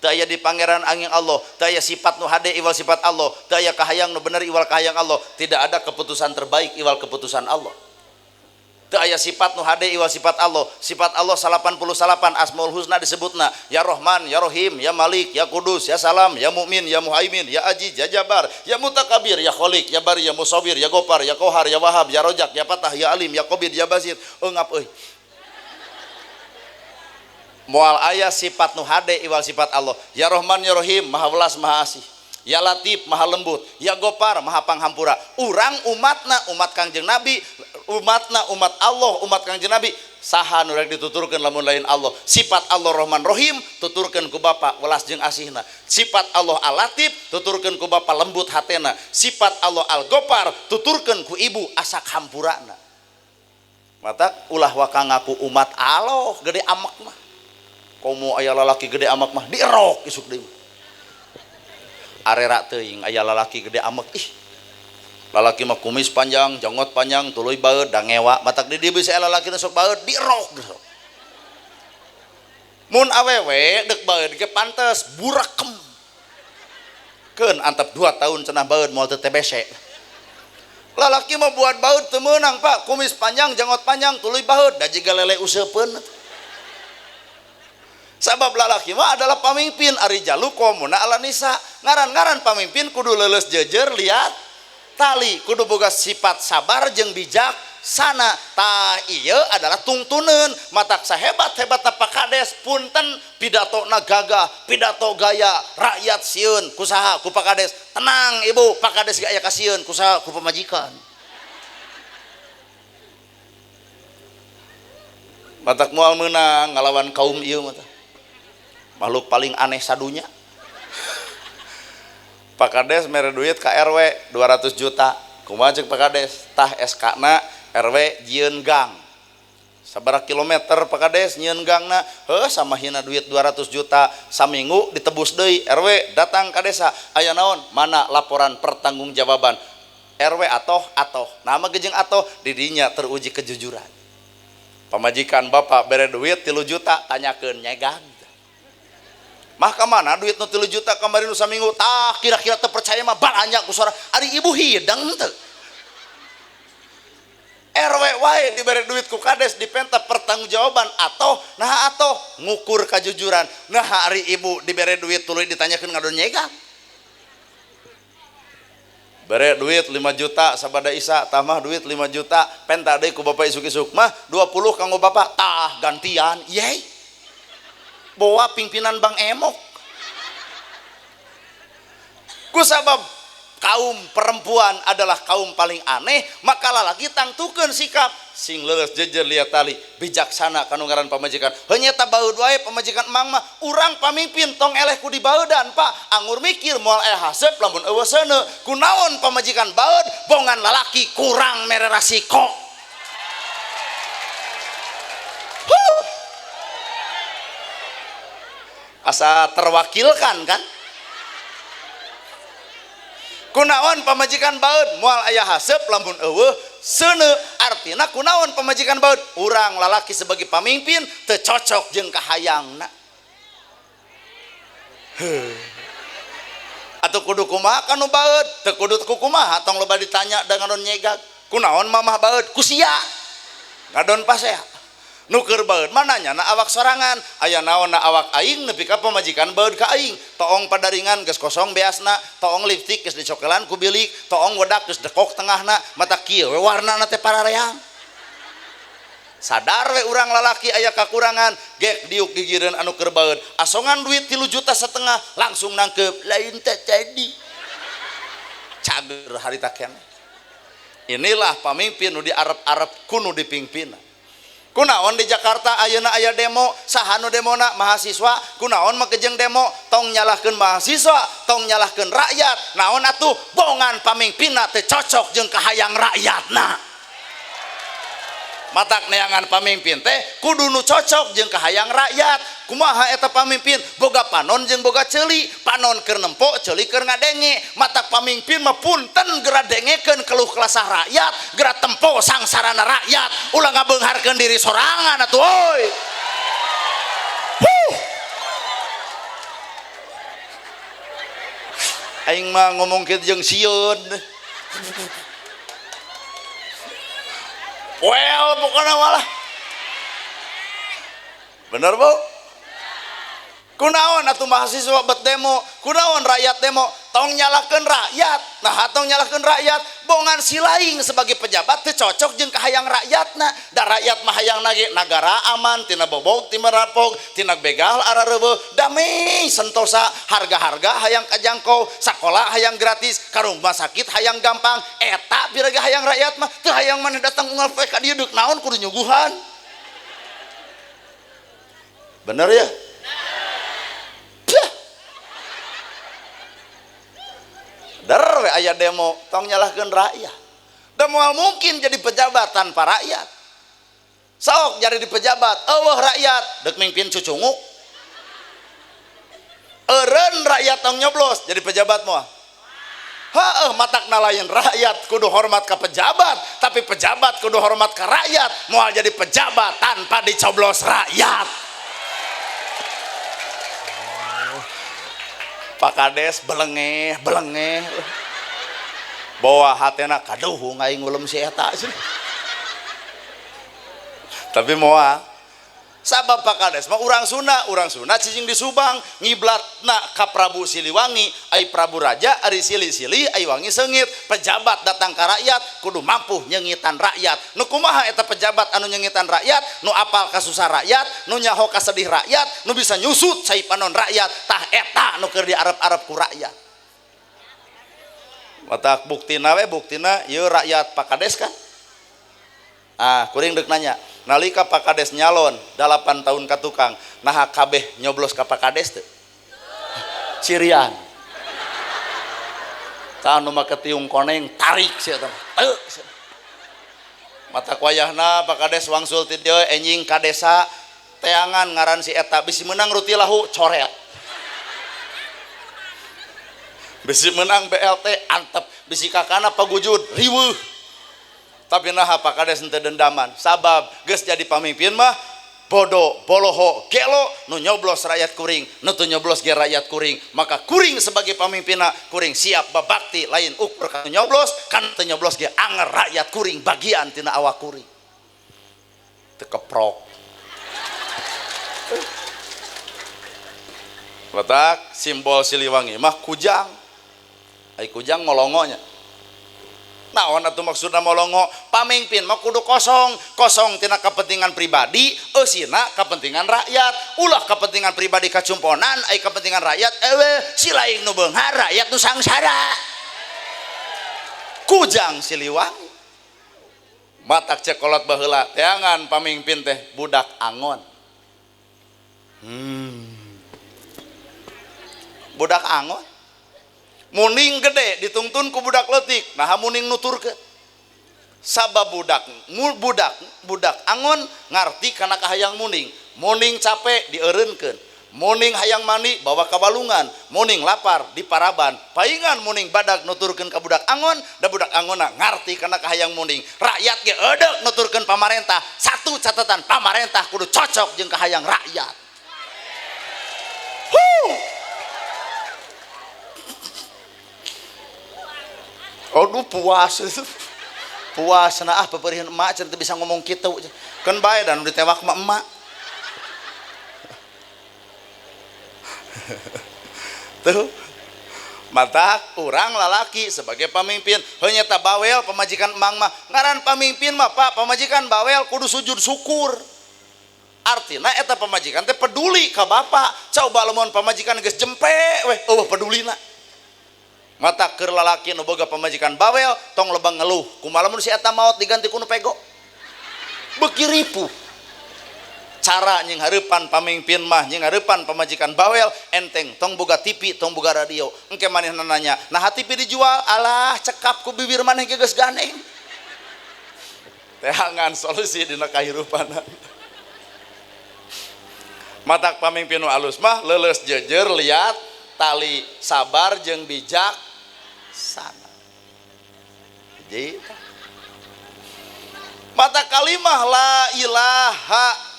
Teu aya di pangeran angin Allah, teu aya sifat nu hade iwal sifat Allah, teu aya kahayang nu bener iwal kahayang Allah, tidak ada keputusan terbaik iwal keputusan Allah. Teu aya sifat nu hade iwal sifat Allah. Sifat Allah 88 Asmaul Husna disebutna ya Rahman, ya Rahim, ya Malik, ya Kudus, ya Salam, ya Mukmin, ya Muhaimin, ya Aziz, ya Jabar, ya Mutakabir, ya Khalik, ya Bari, ya Musawwir, ya Gopar, ya Kohar, ya Wahab, ya Rojak, ya Fatah, ya Alim, ya Qabid, ya Basit. Eungap euy. Moal aya sifat nu hade iwal sifat Allah. Ya Rahman, ya Rahim, Maha Welas, Maha Asih. Ya Latif, Maha Lembut. Ya Gopar, Maha Panghampura. Urang umatna umat Kangjeng Nabi, umatna umat Allah, umat Kangjeng Nabi. Saha nu rek dituturkeun lamun lain Allah. Sifat Allah Rahman Rahim tuturkeun ku Bapa welas jeung asihna. Sifat Allah Al-Latif tuturkeun ku Bapa lembut hatena. Sifat Allah Al-Gopar tuturkeun ku Ibu asak hampurana. Mata ulah waka ngaku umat Allah gede amek mah. Komo aya lalaki gede amek mah dierok isuk deui. Arera teuing aya lalaki gede amek ih. Lalaki mah kumis panjang, janggot panjang, tuluy baeud da ngewa. Matak di dieu bisa lalaki nu sok baeud dierok geus. Mun awewe deuk baeud ge pantes burakem. Keun antep 2 tahun cenah baeud moal teu TBC. Lalaki mah buat baeud teu meunang, Pak. Kumis panjang, janggot panjang, tuluy baeud da jiga lele useupeun. Sabab lalaki mah adalah pamimpin ari jalu komuna ala nisa. Ngaran-ngaran pamimpin kudu leuleus jejer liat tali, kudu boga sifat sabar jeung bijak sana. Tah ieu adalah tungtuneun. Matak sahebat-hebatna Pak Kades punten pidatona gagah, pidato gaya, rakyat sieun kusaha ku Pak Kades. Tenang ibu, Pak Kades ge aya kasieun kusaha ku pamajikan. Matak moal meunang ngalawan kaum ieu mah. Makhluk paling aneh sadunya. Pak Kades mere duit ka RW 200 juta. Kumaha ceuk Pak Kades? Tah SK na RW jieun gang. Sabaraha kilometer Pak Kades nyieun gangna? Heuh sama hina duit 200 juta saminggu ditebus deui. RW datang ka desa, aya naon? Mana laporan pertanggungjawaban? RW atoh atoh. Nama gejeng atoh didinya teruji kejujuran. Pamajikan bapak bere duit 3 juta tanyakeun nyegang. Mah ka mana duit nu 3 juta kamari nu saminggu? Tah kira-kira teu percaya mah balanja ku sora. Ari ibu hidang teu. RW wae dibere duit ku kades dipenta pertanggungjawaban atau nah atau ngukur kajujuran. Nah ari ibu dibere duit tuluy ditanyakeun ngadon nyegang. Bere duit 5 juta sabada isa, tah mah duit 5 juta penta deui ku bapak isuk-isuk mah 20 kanggo bapak tah gantian. Yey. Bawa pimpinan Bank Emok. Ku sabab Kaum perempuan adalah kaum paling aneh, maka lalaki tangtukeun sikap sing leuleus jejer liat tali, bijaksana kanu ngaran pamajikan. Heuh nya baeud wae pamajikan emang mah, urang pamimpin tong eleh ku dibaeudan Pak. Angur mikir moal aya haseup lamun eueuh seuneu. Kunaon pamajikan baeud, bongan lalaki kurang mere rasiko. Asa terwakilkan kan? Kunaon pamajikan baeud moal aya haseup lamun eueuh seuneu, artina kunaon pamajikan baeud, urang lalaki sebagai pamimpin teu cocok jeung kahayangna. Heuh. Atuh kudu kumaha kanu baeud, teu kudu kumaha tong loba ditanya da ngadon nyegag. Kunaon mamah baeud ku sia. Ngadon pasea. Nu keur baeud mah nanyana awak sorangan, aya naon na awak aing nepi ka pamajikan baeud ka aing. Toong padaringan geus kosong beasna, toong lipstik geus dicokelan ku bilik, toong wedak geus dekok tengahna, mata kieu we warnana teh parareang. Sadar we urang lalaki aya kakurangan, gek diuk gigireun anu keur baeud, asongan duit 3,5 juta langsung nangkep, lain teh jadi. Cager harita keneh. Inilah pamimpin nu diarep-arep ku nu dipingpina. Kunaon di Jakarta ayeuna aya demo, saha nu demona mahasiswa, kunaon make jeung demo, tong nyalahkeun mahasiswa, tong nyalahkeun rakyat. Naon atuh bongan pamimpinna teu cocok jeung kahayang rakyatna. Matak neangan pamimpin teh kudu nu cocok jeung kahayang rakyat. Kumaha eta pamimpin? Boga panon jeung boga ceuli, panon keur nempo, ceuli keur ngadenge. Matak pamimpin mah punten geura dengekeun keluh kelasah rakyat, geura tempo sangsarana rakyat, ulah ngabeungharkeun diri sorangan atuh euy. Huh. Aing mah ngomong kieu jeung sieun. Well, pokoknya malah. Bener, Bu? Kunaon atuh mahasiswa bet demo, kunaon rakyat demo, tong nyalahkeun rakyat. Nah, tong nyalahkeun rakyat, bongan si laing sebagai pejabat teu cocok jeung kahayang rakyatna. Da rakyat mah hayang nage nagara aman, tina bobog, tina rapog, tina begal arareuweuh, damai sentosa, harga-harga hayang kajangkau, sakola hayang gratis, ka rumah sakit hayang gampang. Eta piraga hayang rakyat mah, teu hayang maneh datang unggal poe ka dieu deuk naon kudu nyuguhan. Bener ya? Der we aya demo, tong nyalahkeun rakyat. Da moal mungkin jadi pejabat tanpa rakyat. Sok jadi di pejabat, eueuh rakyat, deuk mimpin cucunguk. Eureun rakyat tong nyoblos jadi pejabat moal. Heueuh, matakna lain rakyat kudu hormat ka pejabat, tapi pejabat kudu hormat ka rakyat. Moal jadi pejabat tanpa dicoblos rakyat. Pak Kades belengeh belengeh bawa hatena kaduh aing ngulem si eta. Tapi moal sabab Pak Kades mah urang Sunda cicing di Subang, ngiblatna ka Prabu Siliwangi, ai Prabu Raja ari sili-sili ai wangi seungit. Pejabat datang ka rakyat kudu mampu nyengitan rakyat. Nu kumaha eta pejabat anu nyengitan rakyat, nu apal kasusah rakyat, nu nyaho kasedih rakyat, nu bisa nyusut cai panon rakyat, tah eta nu keur diarep-arep ku rakyat. Matak buktina we, buktina ieu rakyat Pak Kades kan. Ah, kuring deuk nanya, nalika Pak Kades nyalon 8 tahun ka tukang, naha kabeh nyoblos ka Pak Kades teu? Cirian. Tah nu make tiung koneng tarik sia teh. Teu. Mata wayahna Pak Kades wangsul ti dieu enjing ka desa teangan ngaran si eta bisi meunang rutilahu coret. Bisi meunang BLT antep, bisi kakana pagujud riweuh. Tapi naha Pak Kades henteu dendaman, sabab geus jadi pamimpin mah bodoh, boloho, gelo, nu nyoblos rakyat kuring, nu teu nyoblos ge rakyat kuring. Maka kuring sebagai pamimpinna, kuring siap babakti lain ukur ka nyoblos, kan teu nyoblos ge anger rakyat kuring bagian tina awak kuring. Teu keprok. Letak simbol Siliwangi mah kujang. Ai kujang molongonya. Naon atuh maksudna molongo? Pamimpin mah kudu kosong, kosong tina kepentingan pribadi, eusina kepentingan rakyat. Ulah kepentingan pribadi kacumponan, ai kepentingan rakyat ewe si laing nu beunghar, rakyat nu sangsara. Kujang Siliwangi. Matak cek kolot baheula teangan pamimpin teh budak angon. Budak angon muning gede ditungtun ku budak leutik, nah muning nuturkeun. Sabab budak budak budak angon ngarti kana kahayang muning. Muning capek dieureunkeun, muning hayang mandi bawa ka walungan, muning lapar di paraban, paingan muning badag nuturkeun ka budak angon, da budak angonna ngarti kana kahayang muning. Rakyat ge eudek nuturkeun pamarentah. Satu catatan, pamarentah kudu cocok jeung kahayang rakyat. Huh. Aduh puas. Puas nah ah peperihan emak cenah teu bisa ngomong kitu. Keun bae dan ditewak mah emak. Tuh mata urang lalaki sebagai pamimpin heuh nyata bawel pamajikan emang mah ngaran pamimpin mah Pak, pamajikan bawel kudu sujud syukur. Artina eta pamajikan teh peduli ka bapak. Coba lamun pamajikan geus jempe weh eueuh pedulina. Mata keur lalaki nu boga pamajikan bawel tong lebang ngeluh kumaha lamun si eta maot diganti ku nu pego. Beuki ripuh. Cara nying hareupan pamimpin mah nying hareupan pamajikan bawel enteng tong boga TV tong boga radio. Engke manehna nanya nah TV dijual, alah cekap ku bibir maneh ge geus ganeng. Teangan solusi dina kahirupan. Matak pamimpin nu alus mah leuleus jejer liat tali sabar jeung bijak sana. Jadi mata kalimah la ilaha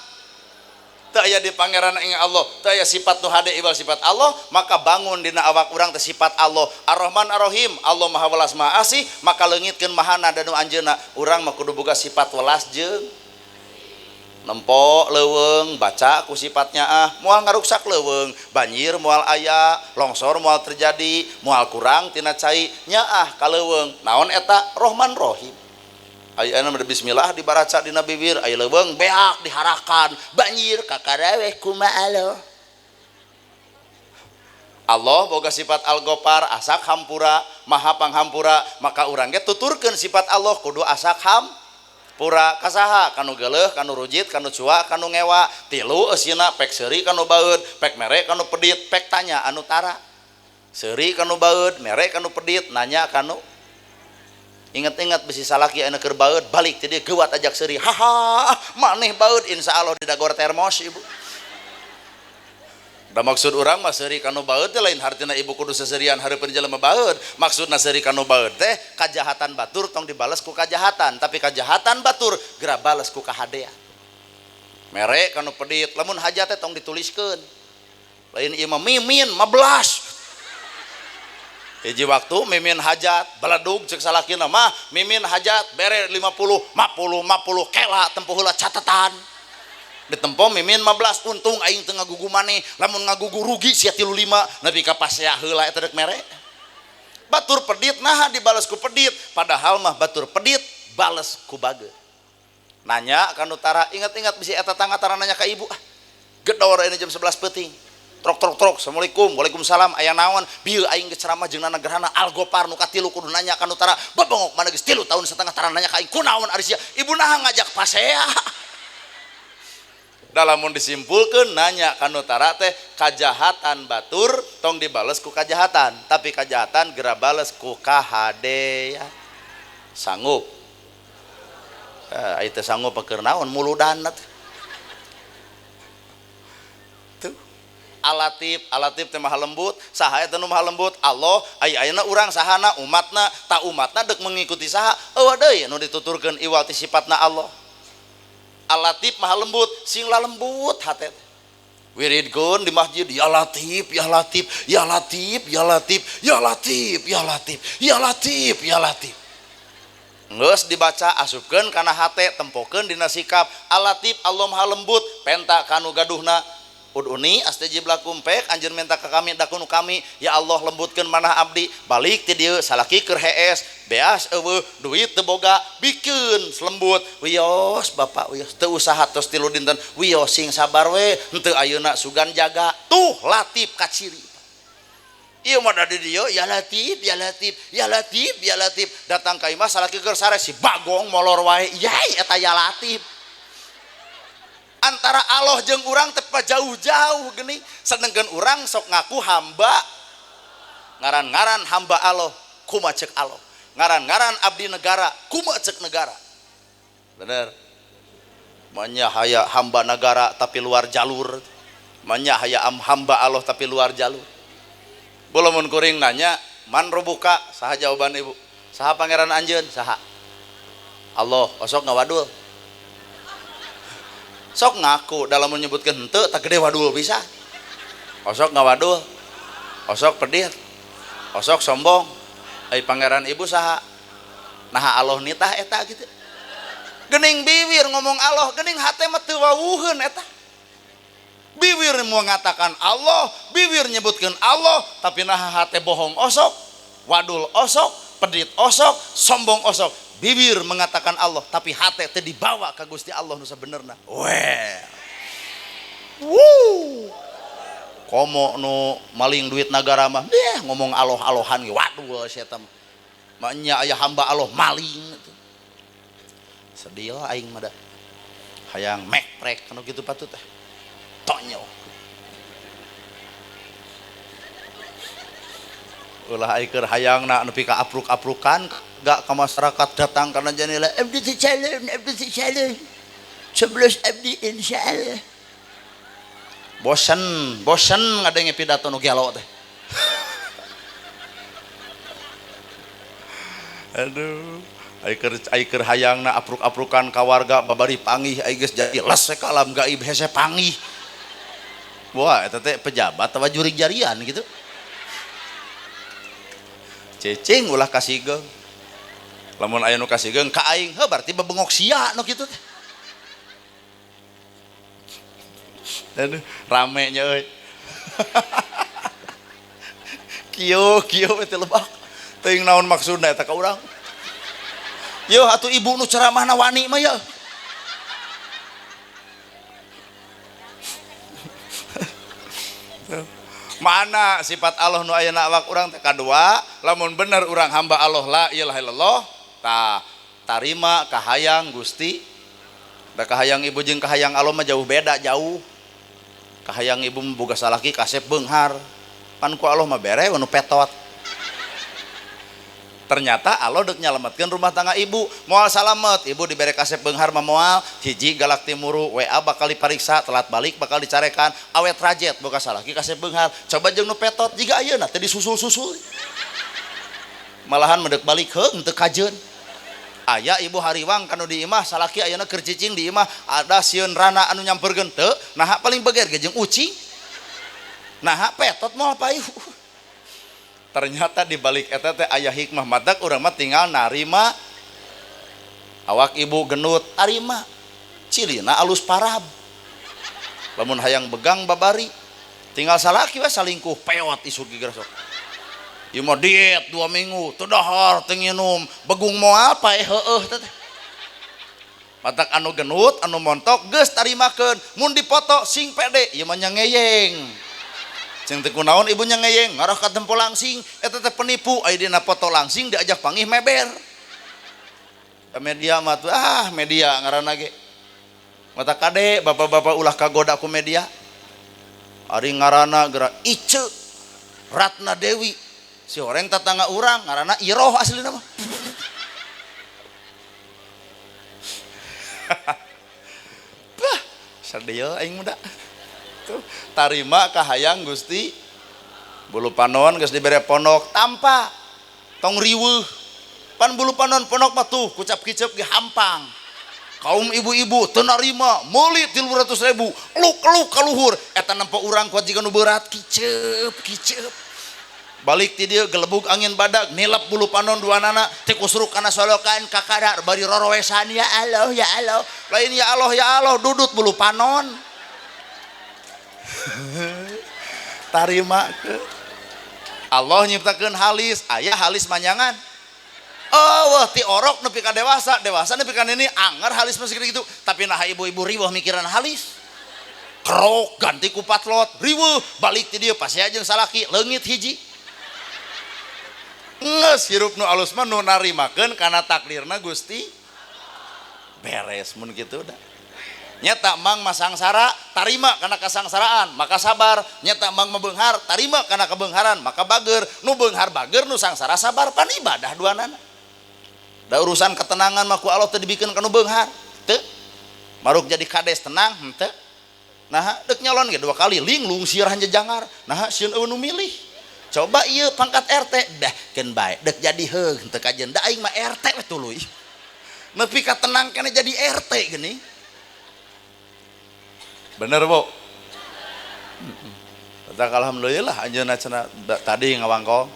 teu aya di pangeran ing Allah, teu aya sifat nu hade iwal sifat Allah, maka bangun dina awak urang teh sifat Allah. Ar-Rahman Ar-Rahim, Allah Maha Welas Maha Asih, maka leungitkeun mahana dan nu anjeunna. Urang mah kudu boga sifat welas jeung nempo leuweung, baca ku sifatnya ah, moal ngaruksak leuweung, banjir moal aya, longsor moal terjadi, moal kurang tina cai, nyaah ka leuweung. Naon eta? Rahman Rahim. Ayeuna mah bismillah dibaraca dina bibir, aya leuweung beak diharakan, banjir kakaraweh kumaha Allah. Allah boga sifat Al-Ghaffar, asak hampura, maha panghampura, maka urang ge tuturkeun sifat Allah kudu asak hampura kasaha, kanu geuleuh, kanu rujit, kanu cua, kanu ngewa, tilu eusina pek seuri kanu baeud, pek mere kanu pedit, pek tanya anu tara. Seuri kanu baeud, mere kanu pedit, nanya kanu ingat-ingat bisi salaki anu keur baeud balik ti dieu geuwat ajak seuri, haha maneh baeud insyaallah didagor termos ibu. Da maksud urang mah seuri kanu baeud teh lain hartina ibu kudu seserian hareupeun jelema baeud. Maksudna seuri kanu baeud teh kajahatan batur tong dibales ku kajahatan, tapi kajahatan batur geura bales ku kahadean. Mere kanu pedit, lamun hajat teh tong dituliskeun. Lain ieu mah mimin 15. Hiji waktu mimin hajat baladug cek salakina mah mimin hajat bere 50, 50, 50 kela tempuh heula catatan. Ditempo mimin 15 untung aing teu ngagugu maneh, lamun ngagugu rugi sia 35 nepi ka pasea heula eta deuk mere. Batur pedit naha dibales ku pedit, padahal mah batur pedit bales ku bageut. Nanya ka nu tara, ingat-ingat bisi eta tangga tara nanya ka ibu, ah gedor ini jam 11 peuting. Trok trok trok, assalamualaikum, waalaikumsalam, aya naon? Bieu aing geus ceramah jeung Nana Gerhana Al-Ghaffar nu katilu kudu nanya ka nu tara. Bebongok mana geus 3 tahun setengah tara nanya ka aing kunaon ari sia? Ibu naha ngajak pasea. Dalamun disimpulkeun nanya ka nu tara teh kajahatan batur tong dibales ku kajahatan, tapi kajahatan geura bales ku kahadean. Sanggup? Ai teh sanggup keur naon muludan teh. Tuh. Alatif, alatif teh maha lembut, saha eta nu maha lembut? Allah, ai ayeuna urang sahana umatna, ta umatna deuk mengikuti saha? Eueuh deui nu dituturkeun iwal ti sifatna Allah. Alatif maha lembut, sing lembut hate. Wiridkeun di masjid, ya Latif, ya Latif, ya Latif, ya Latif, ya Latif, ya Latif, ya Latif, ya Latif. Geus dibaca asupkeun kana hate, tempokeun dina sikap. Alatif Allah maha lembut, penta kanu gaduhna. Uduni astajib lakum pek anjeun minta ka kami dakunu kami, ya Allah lembutkeun manah abdi. Balik ti dieu salaki keur hees, beas eueuh, duit teu boga, bikeun lembut. Wios bapak wios teu usaha tos 3 dinten, wios sing sabar we, henteu ayeuna sugan jaga. Tuh latif kaciri. Ieu mah da di dieu ya latif ya latif ya latif ya latif datang ka imah salaki keur sare si bagong molor wae yai eta ya latif. Antara Allah jeung urang teh jauh-jauh geuning. Sedengkeun urang sok ngaku hamba, ngaran-ngaran hamba Allah kumaha ceuk Allah, ngaran-ngaran abdi negara kumaha ceuk negara. Bener. Manya haya hamba negara tapi luar jalur, manya haya hamba Allah tapi luar jalur. Bolomun kuring nanya man robuka, saha jawaban ibu? Saha pangeran anjeun? Saha? Allah. Osok ngawadul. Sok ngaku dalam menyebutkan henteu tak gede wadul bisa. Osok ngawadul. Osok pedit. Osok sombong. Ai pangeran ibu saha? Naha Allah nitah eta gitu. Gening bibir ngomong Allah, gening hate mah teu wawuheun eta. Bibir mengatakan Allah, bibir nyebutkan Allah, tapi naha hate bohong osok, wadul osok, pedit osok, sombong osok. Bibir mengatakan Allah, tapi hate teu dibawa ka Gusti Allah nu sabenerna. Well. Woo. Komo nu maling duit nagara mah, deh ngomong Allah-Allahan ge wadul sia teh. Maknya aya hamba Allah maling. Sedih lah aing mah da. Hayang mekprek anu kitu patut teh. Tonyo. Ulah ai keur hayangna nepi ka apruk-aprukan gak ke masyarakat datang karena janila abdi teu calon, abdi teu calon. 11 abdi insyaallah. Bosen, bosen ngadenge pidato nu gelo teh. Aduh, ai keur hayangna apruk-aprukan ka warga babari pangih ai geus jadi les kalam gaib hese pangih. Wah, eta teh pejabat atawa jurig jarian gitu. Cecing ulah kasigeung. Lamun aya nu kasigeung ka aing, heuh berarti bebengok sia nu kitu teh. Aduh, rame nya euy. Kieu kieu teh lebak. Teuing naon maksudna eta ka urang. Yeuh atuh ibu nu ceramahna wani mah yeuh. Mana sifat Allah nu ayeuna awak urang teh kadua, lamun bener urang hamba Allah la ilaha illallah, tah tarima kahayang Gusti. Da kahayang ibu jeung kahayang Allah mah jauh beda, jauh. Kahayang ibu boga salaki kasep beunghar. Pan ku Allah mah bere nu petot. Ternyata Allah dek nyalametkeun rumah tangga ibu, moal salamet, ibu dibere kasep beunghar mah moal, hiji galak timuru, WA bakal dipariksa, telat balik bakal dicarekan, awet rajet boga salaki kasep beunghar. Coba jeung nu petot jiga ayeuna teh disusul-susul. Malahan medek balik heung teu kajeun. Aya ibu hariwang kanu di imah, salaki ayeuna keur cicing di imah, ada sieun rana anu nyamperkeun teu, naha paling beger ge jeung ucing. Naha petot moal payu. Ternyata di balik eta teh aya hikmah, matak urang mah tinggal narima awak ibu genut tarima cilina alus parab. Lamun hayang begang babari tinggal salaki we salingkuh peot isuk gigrasok. Ieu mah diet 2 minggu teu dahar teu nginum begung moal paeh heueuh teh. Matak anu genut anu montok geus tarimakeun, mun dipoto sing pede ieu mah nya ngeyeng. Cing teu kunaon ibunya ngeyeng ngarah ka tempo langsing eta teh penipu aya dina foto langsing diajak pangih meber. Media mah tuh ah media ngaranna ge. Mata kade bapak-bapak ulah kagoda ku media. Ari ngaranna geura Ice Ratna Dewi. Si horeng tetangga urang ngaranna Iroh aslina mah. Bah, sadeu aing muda. Tarima kahayang Gusti. Bulu panon geus dibere pondok tanpa tong riweuh. Pan bulu panon pondok mah tuh kucap kicep ge hampang. Kaum ibu-ibu teu narima meuli 300.000 luk-luk ka luhur eta nempo urang kuat jiga nu berat kicep kicep. Balik ti dieu gelebug angin badag nilep bulu panon duanana teh kusruk kana solokan kakadar bari rorowesan ya Allah ya Allah. Lain ya Allah ya Allah dudut bulu panon. Tarima ke Allah nyiptakeun halis, aya halis manyangan. Oh, wah ti orok nepi ka dewasa, dewasa nepi ka nini anger halis masih gitu. Tapi nah ibu-ibu riweuh mikiran halis. Kerok ganti ku patlot, riweuh balik ti dieu pasti jeung salaki leungit hiji. Geus hirup nu alus mah nu narimakeun kana takdirna Gusti. Beres mun kitu da. Nyata mang masangsara tarima kana kasangsaraan maka sabar. Nyata mang mabeunghar tarima kana kebeungharan maka bager. Nu beunghar bager, nu sangsara sabar, pan ibadah duanana. Da urusan ketenangan mah ku Allah teu dibikeun ka nu beunghar. Teu. Maruk jadi kades tenang henteu. Nah dek nyalon ge 2 kali linglung sirah jejangar. Nah sieun eueuh nu milih. Coba ieu pangkat RT dah keun bae dek jadi heug teu kajeun da aing mah RT we tuluy. Nepi ka tenang keneh jadi RT geuning. Bener Bu? Tak alhamdulillah anjeunna cenah tadi ngawangkong.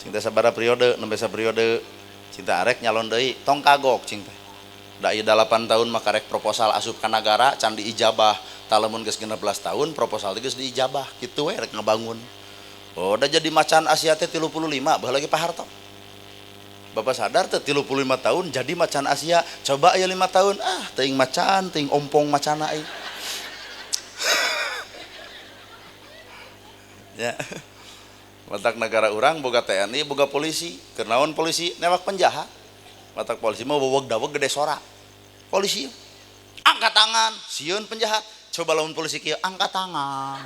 Cing teh sabaraha periode, nembe saperiode. Cinta arek nyalon deui, tong kagok cing teh. Da ieu 8 tahun mah karek proposal asup ka nagara can diijabah. Tah lamun geus 16 tahun proposal teh geus diijabah, kitu we rek ngabangun. Oh, da jadi macan Asia teh 35 baheula lagi Pak Harto. Bapak sadar teh 35 tahun jadi macan Asia, coba aya 5 tahun ah teuing macan, teuing ompong macana aing. Ya. Matak negara urang boga TNI, boga polisi. Keur naon polisi? Newak penjahat. Matak polisi mah weweg daweg gede sora. Polisi angkat tangan, sieun penjahat. Coba lamun polisi kieu angkat tangan.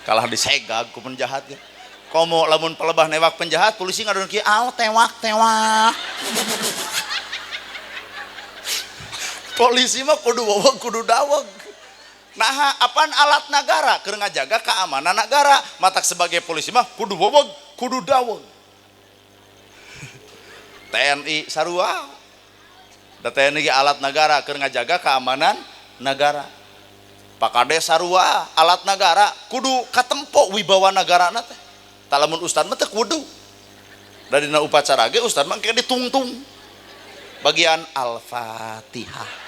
Kalah disegag ku penjahat ge. Komo lamun pelebah newak penjahat, polisi ngadon kieu, "Aw tewak tewak." Polisi mah kudu weweg kudu daweg. Nah, apaan alat negara keur ngajaga keamanan negara? Matak sebagai polisi mah kudu weweg, kudu daweg. TNI sarua. Da TNI ge alat negara keur ngajaga keamanan negara. Pak Kades sarua alat negara kudu katempo wibawa negarana teh. Tah lamun ustad mah teu kudu. Da dina upacara ge ustad mah engke ditungtung. Bagian Al-Fatihah.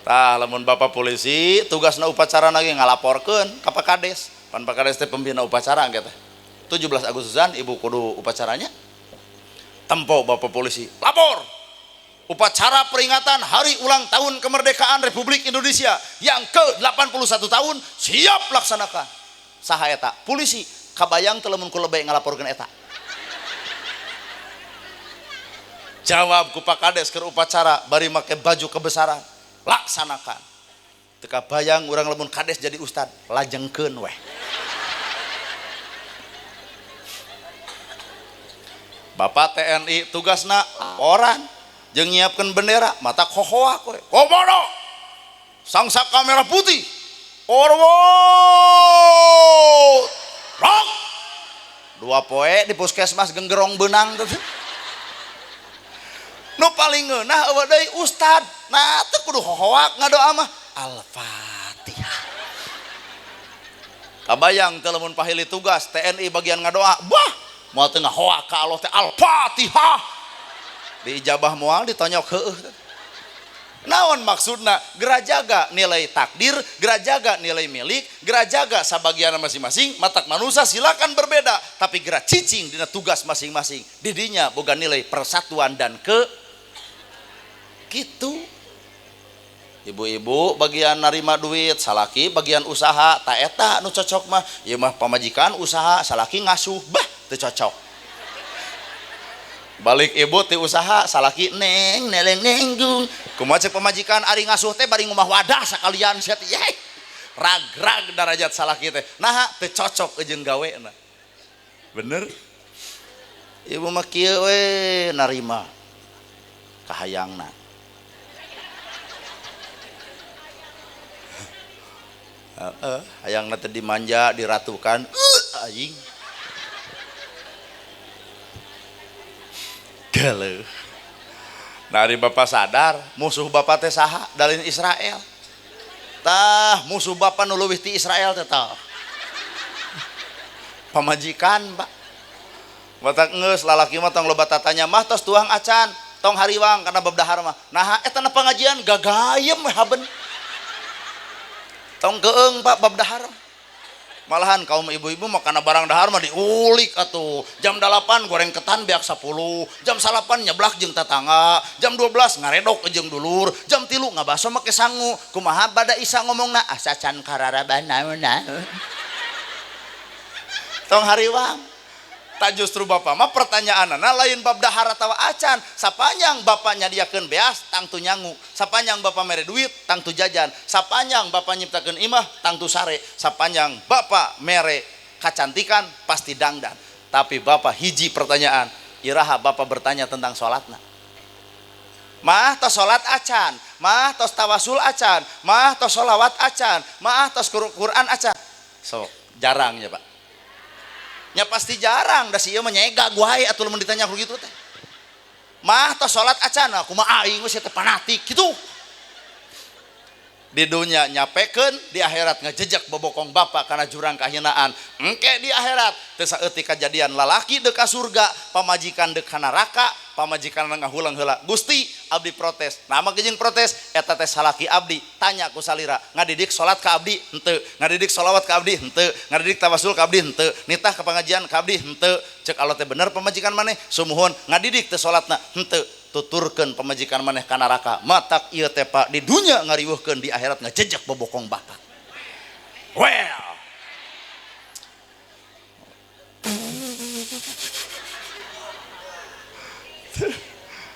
Tah lamun bapak polisi tugasna upacara lagi ngalaporkeun ka Pak Kades. Pan Pak Kades teh pembina upacara engke teh. 17 Agustusan ibu kudu upacaranya. Tempo bapak polisi, lapor. Upacara peringatan hari ulang tahun kemerdekaan Republik Indonesia yang ke-81 tahun siap laksanakan. Saha eta? Polisi. Kabayang teu lamun ku lebe ngalaporkeun eta. Jawab ku Pak Kades keur upacara bari make baju kebesaran. Laksanakan. Teu kabayang urang lamun kades jadi ustad, lajengkeun weh. Bapak TNI tugasna laporan jeung nyiapkeun bendera, mata kohoak we. Komodo. Sangsaka merah putih. Forward. Rock. 2 poe di puskesmas genggerong beunang teh. Nu paling ngeunah eueuh deui ustad. Nah teu kudu hohoak ngadoa mah Al-Fatihah. Kabayang teu lamun pahili tugas TNI bagian ngadoa, bah moal teu ngahoak ka Allah teh Al-Fatihah. Diijabah moal ditonyok heueuh. Naon maksudna? Gerajaga nilai takdir, gerajaga nilai milik, gerajaga sabagian masing-masing, matak manusia silakan berbeda, tapi gerak cicing dina tugas masing-masing. Didinya boga nilai persatuan dan ke gitu. Ibu-ibu bagian narima duit, salaki bagian usaha, ta eta nu cocok mah, ieu mah pamajikan usaha, salaki ngasuh, bah teu cocok. Balik ibu ti usaha, salaki neng neleng nenggung. Kumaha cek pamajikan ari ngasuh teh bari ngumah wadah sakalian sia teh. Yeh. Rag-rag darajat salaki teh. Naha teu cocok jeung gawena. Bener? Ibu mah kieu we narima kahayangna. Heeh, hayangna teh dimanja, diratukan, aing. Galeuh. Nah, ari bapak sadar, musuh bapak teh saha? Dalin Israel. Tah, musuh bapak nu leuwih ti Israel teh tah. Pamajikan, Pak. Batak geus lalaki mah tong loba tatanya mah tos tuang acan, tong hariwang kana bab dahar mah. Naha eta na pangajian gagayem we haben. Tong keung Pak bab dahar. Malahan kaum ibu-ibu mah kana barang dahar mah diulik atuh. Jam 8 goreng ketan beak 10, jam 9 nyeblak jeung tatangga, jam 12 ngaredok jeung dulur, jam 3 ngabaso make sangu. Kumaha bada isa ngomongna asa can kararabana. Tong hariwang. Tak justru bapak mah pertanyaanana lain bab dahar atawa acan. Sapanjang bapak nyadiakeun beas tangtu nyangu, sapanjang bapak mere duit tangtu jajan, sapanjang bapak nyiptakeun imah tangtu sare, sapanjang bapak mere kacantikan pasti dangdan. Tapi bapak hiji pertanyaan, iraha bapak bertanya tentang salatna. Mah tos salat acan, mah tos tawasul acan, mah tos sholawat acan, mah tos Quran acan. So, jarang ya Pak. Ya pasti jarang, da si ieu mah nyegag wae atuh lamun ditanya ku kitu teh. Mah tos salat acan, kumaha aing geus teh fanatik kitu. Di dunia nyapekeun, di akhirat ngejejak bobokong bapak kana jurang kahinaan. Engke di akhirat teu saeutik kajadian lalaki deuk ka surga, pamajikan deuk ka neraka, pamajikan ngahulang heula. Gusti, abdi protes. Nah mah jeung protes, eta teh salaki abdi, tanya ku salira, ngadidik salat ka abdi henteu, ngadidik sholawat ka abdi henteu, ngadidik tawasul ka abdi henteu, nitah ka pengajian ka abdi henteu. Cek Allah teh bener pamajikan maneh, sumuhun ngadidik teh salatna henteu. Tuturkeun pamajikan maneh ka neraka. Matak ieu teh Pak di dunya ngariweuhkeun, di akhirat ngajejak bobokong bapak. Well.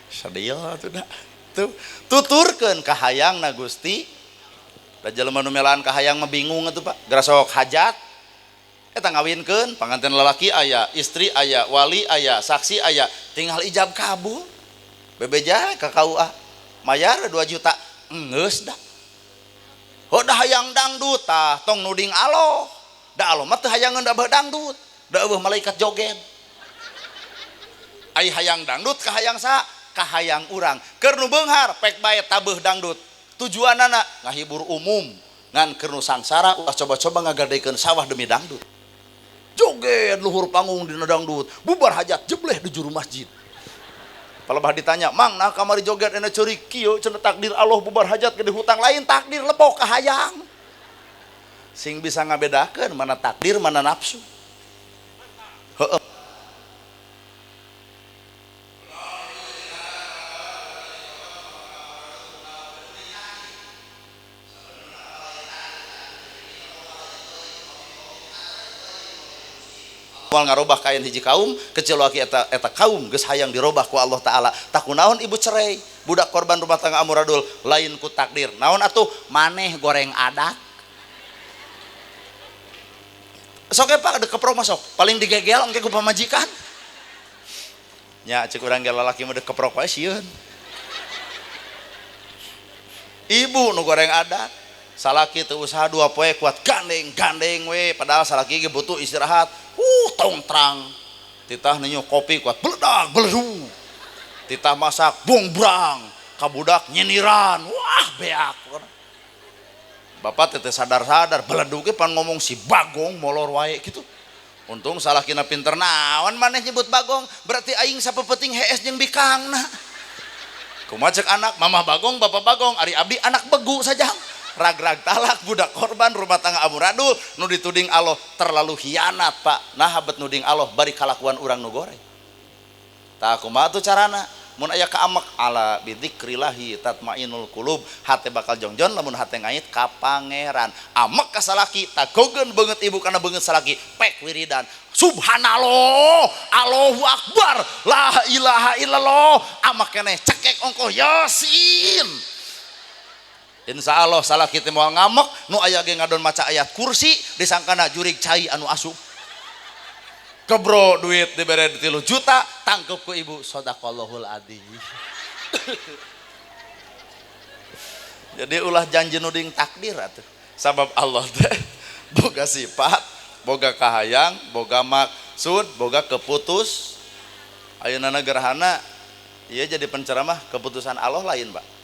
Sadil atuh da. Tuh tuturkeun kahayangna Gusti. Da jelema nu melaan kahayang mah bingung atuh Pak. Geura sok hajat eta ngawinkeun panganten lalaki aya, istri aya, wali aya, saksi aya, tinggal ijab kabul. Bebeja ka KUA mayar 2 juta enggeus da. Heuh da hayang dangdut tah tong nuding aloh. Da aloh mah teu hayangeun da beuh dangdut, da eueuh malaikat joget. Ai hayang dangdut ka hayang saha? Ka hayang urang. Keur nu beunghar pek bae tabeuh dangdut. Tujuanana ngahibur umum, ngan keur nu sangsara ulah coba-coba ngagadekeun sawah demi dangdut. Joget luhur panggung dina dangdut, bubar hajat jebleh di juru masjid. Palebah ditanya, "Mang, nah kamari joget enak ceurik kieu cenah takdir Allah bubar hajat gede hutang lain takdir lebok ka hayang." Sing bisa ngabedakeun mana takdir mana nafsu. Heueuh. Moal ngarobah kain hiji kaum kecuali eta kaum geus hayang dirobah ku Allah Ta'ala. Tak kunaon ibu cerai budak korban rumah tangga amuradul lain ku takdir. Naon atuh maneh goreng adat. Sok Pak dek keprok masuk paling digegel engke ku pamajikan. Nya ceuk urang ge lalaki mah dek keprok wae sieun. Ibu nu goreng adat salaki teu usaha 2 poe kuat gandeng-gandeng we padahal salaki ge butuh istirahat. Tong terang titah ninyu kopi kuat beledak beledu titah masak bongbrang kabudak nyiniran wah beak. Bapak teh sadar-sadar beledu ge pan ngomong si Bagong molor wae gitu. Untung salakina pinter naon maneh nyebut Bagong berarti aing sapepeting hees jeung bikangna. Kumaha cek anak mamah Bagong bapak Bagong ari abdi anak begu saja. Rag-rag talak budak korban rumah tangga amuradul nu dituding Allah terlalu hianat Pak. Nah habet nuding Allah bari kalakuan urang nu goreng. Tah kumaha tuh carana? Mun aya kaamek ala bidzikrillahi tatmainul qulub, hate bakal jongjon lamun hate ngait ka pangeran. Amek ka salaki tagogeun beungeut ibu kana beungeut salaki pek wiridan. Subhanallah, Allahu akbar, la ilaha illallah. Amek keneh cekek ongkoh Yasin. Insya Allah salah kita mau ngamek nu aya ge ngadon maca ayat kursi disangkana jurig cai anu asup kebro duit dibere 3 juta tangkep ku ibu sadaqallahul adzim. Jadi ulah janji nuding takdir atuh sabab Allah teh boga sifat boga kahayang boga maksud boga keputus. Ayeuna gerhana ieu jadi penceramah keputusan Allah lain Pak.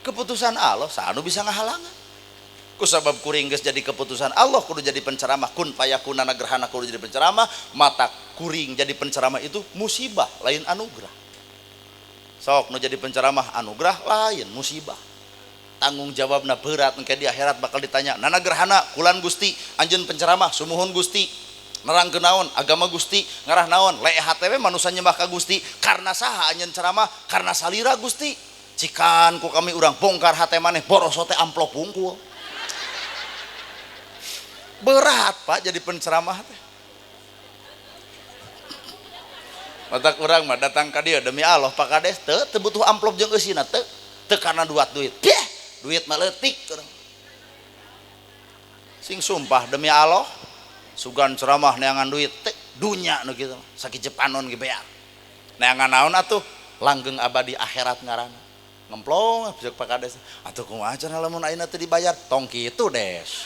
Keputusan Allah sanu bisa ngahalangan. Ku sabab kuring geus jadi keputusan Allah kudu jadi penceramah kun payakunana gerhana kudu jadi penceramah mata kuring jadi penceramah itu musibah lain anugerah. Sok nu jadi penceramah anugerah lain musibah. Tanggung jawabna berat engke di akhirat bakal ditanya nana gerhana kulan Gusti anjeun penceramah sumuhun Gusti nerangkeun naon agama Gusti ngarah naon leeh we manusa nyembah ka Gusti karena saha anjeun ceramah karena salira Gusti. Cikan ku kami urang bongkar hate maneh boroso teh amplop wungkul. Berat Pak jadi penceramah teh. Matak urang mah datang ka dieu demi Allah Pak Kades teu teu butuh amplop jeung eusina teu teu kana duat duit. Pieh, duit mah leutik urang. Sing sumpah demi Allah sugan ceramah neangan duit teh dunya nu kitu mah sakit panon ge beak. Neangan naon atuh langgeng abadi akhirat ngaranna. Ngemplong ceuk Pak Kades atuh kumaha cenah lamun ayeuna teu dibayar tong kitu Des.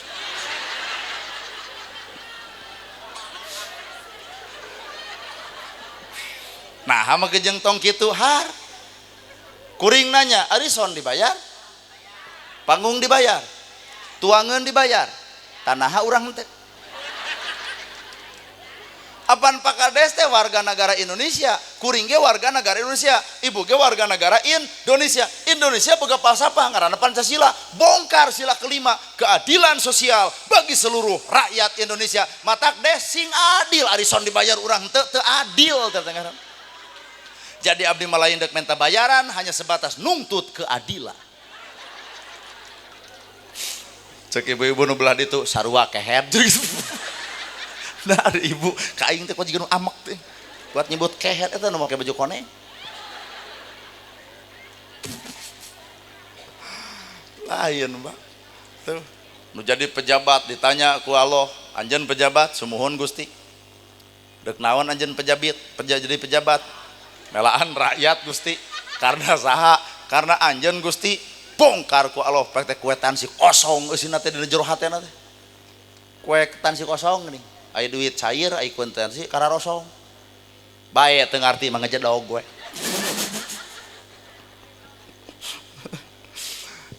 Nah, hama kejeng tong kitu har. Kuring nanya, arison dibayar? Panggung dibayar? Tuangan dibayar? Tanaha urang teh. Apan Pak Kades teh warga negara Indonesia, kuring ge warga negara Indonesia, ibu ge warga negara Indonesia. Indonesia boga falsafah ngaranna Pancasila, bongkar sila kelima, keadilan sosial bagi seluruh rakyat Indonesia. Matak Des sing adil, arison dibayar urang teu teu adil teh ngaranna. Jadi abdi mah lain dek minta bayaran, hanya sebatas nungtut keadilan. Cek ibu-ibu nu belah ditu sarua kehed. Nah, ada ibu ka aing teh kok jiga nu amek teh. Buat nyebut kehed eta nu make baju koneng. Lain, Pak. Tuh, nu jadi pejabat ditanya ku Allah, anjeun pejabat sumuhun Gusti. Dek naon anjeun pejabit, jadi pejabat? Melaan rakyat Gusti. Karena saha? Karena anjeun Gusti bongkar ku Allah praktek kwetansi kosong eusina teh dina jero hatena teh. Kwetansi kosong geuning. Aya duit cair, aya kwetansi kararosong. Bae teu ngarti mah ngejedog we.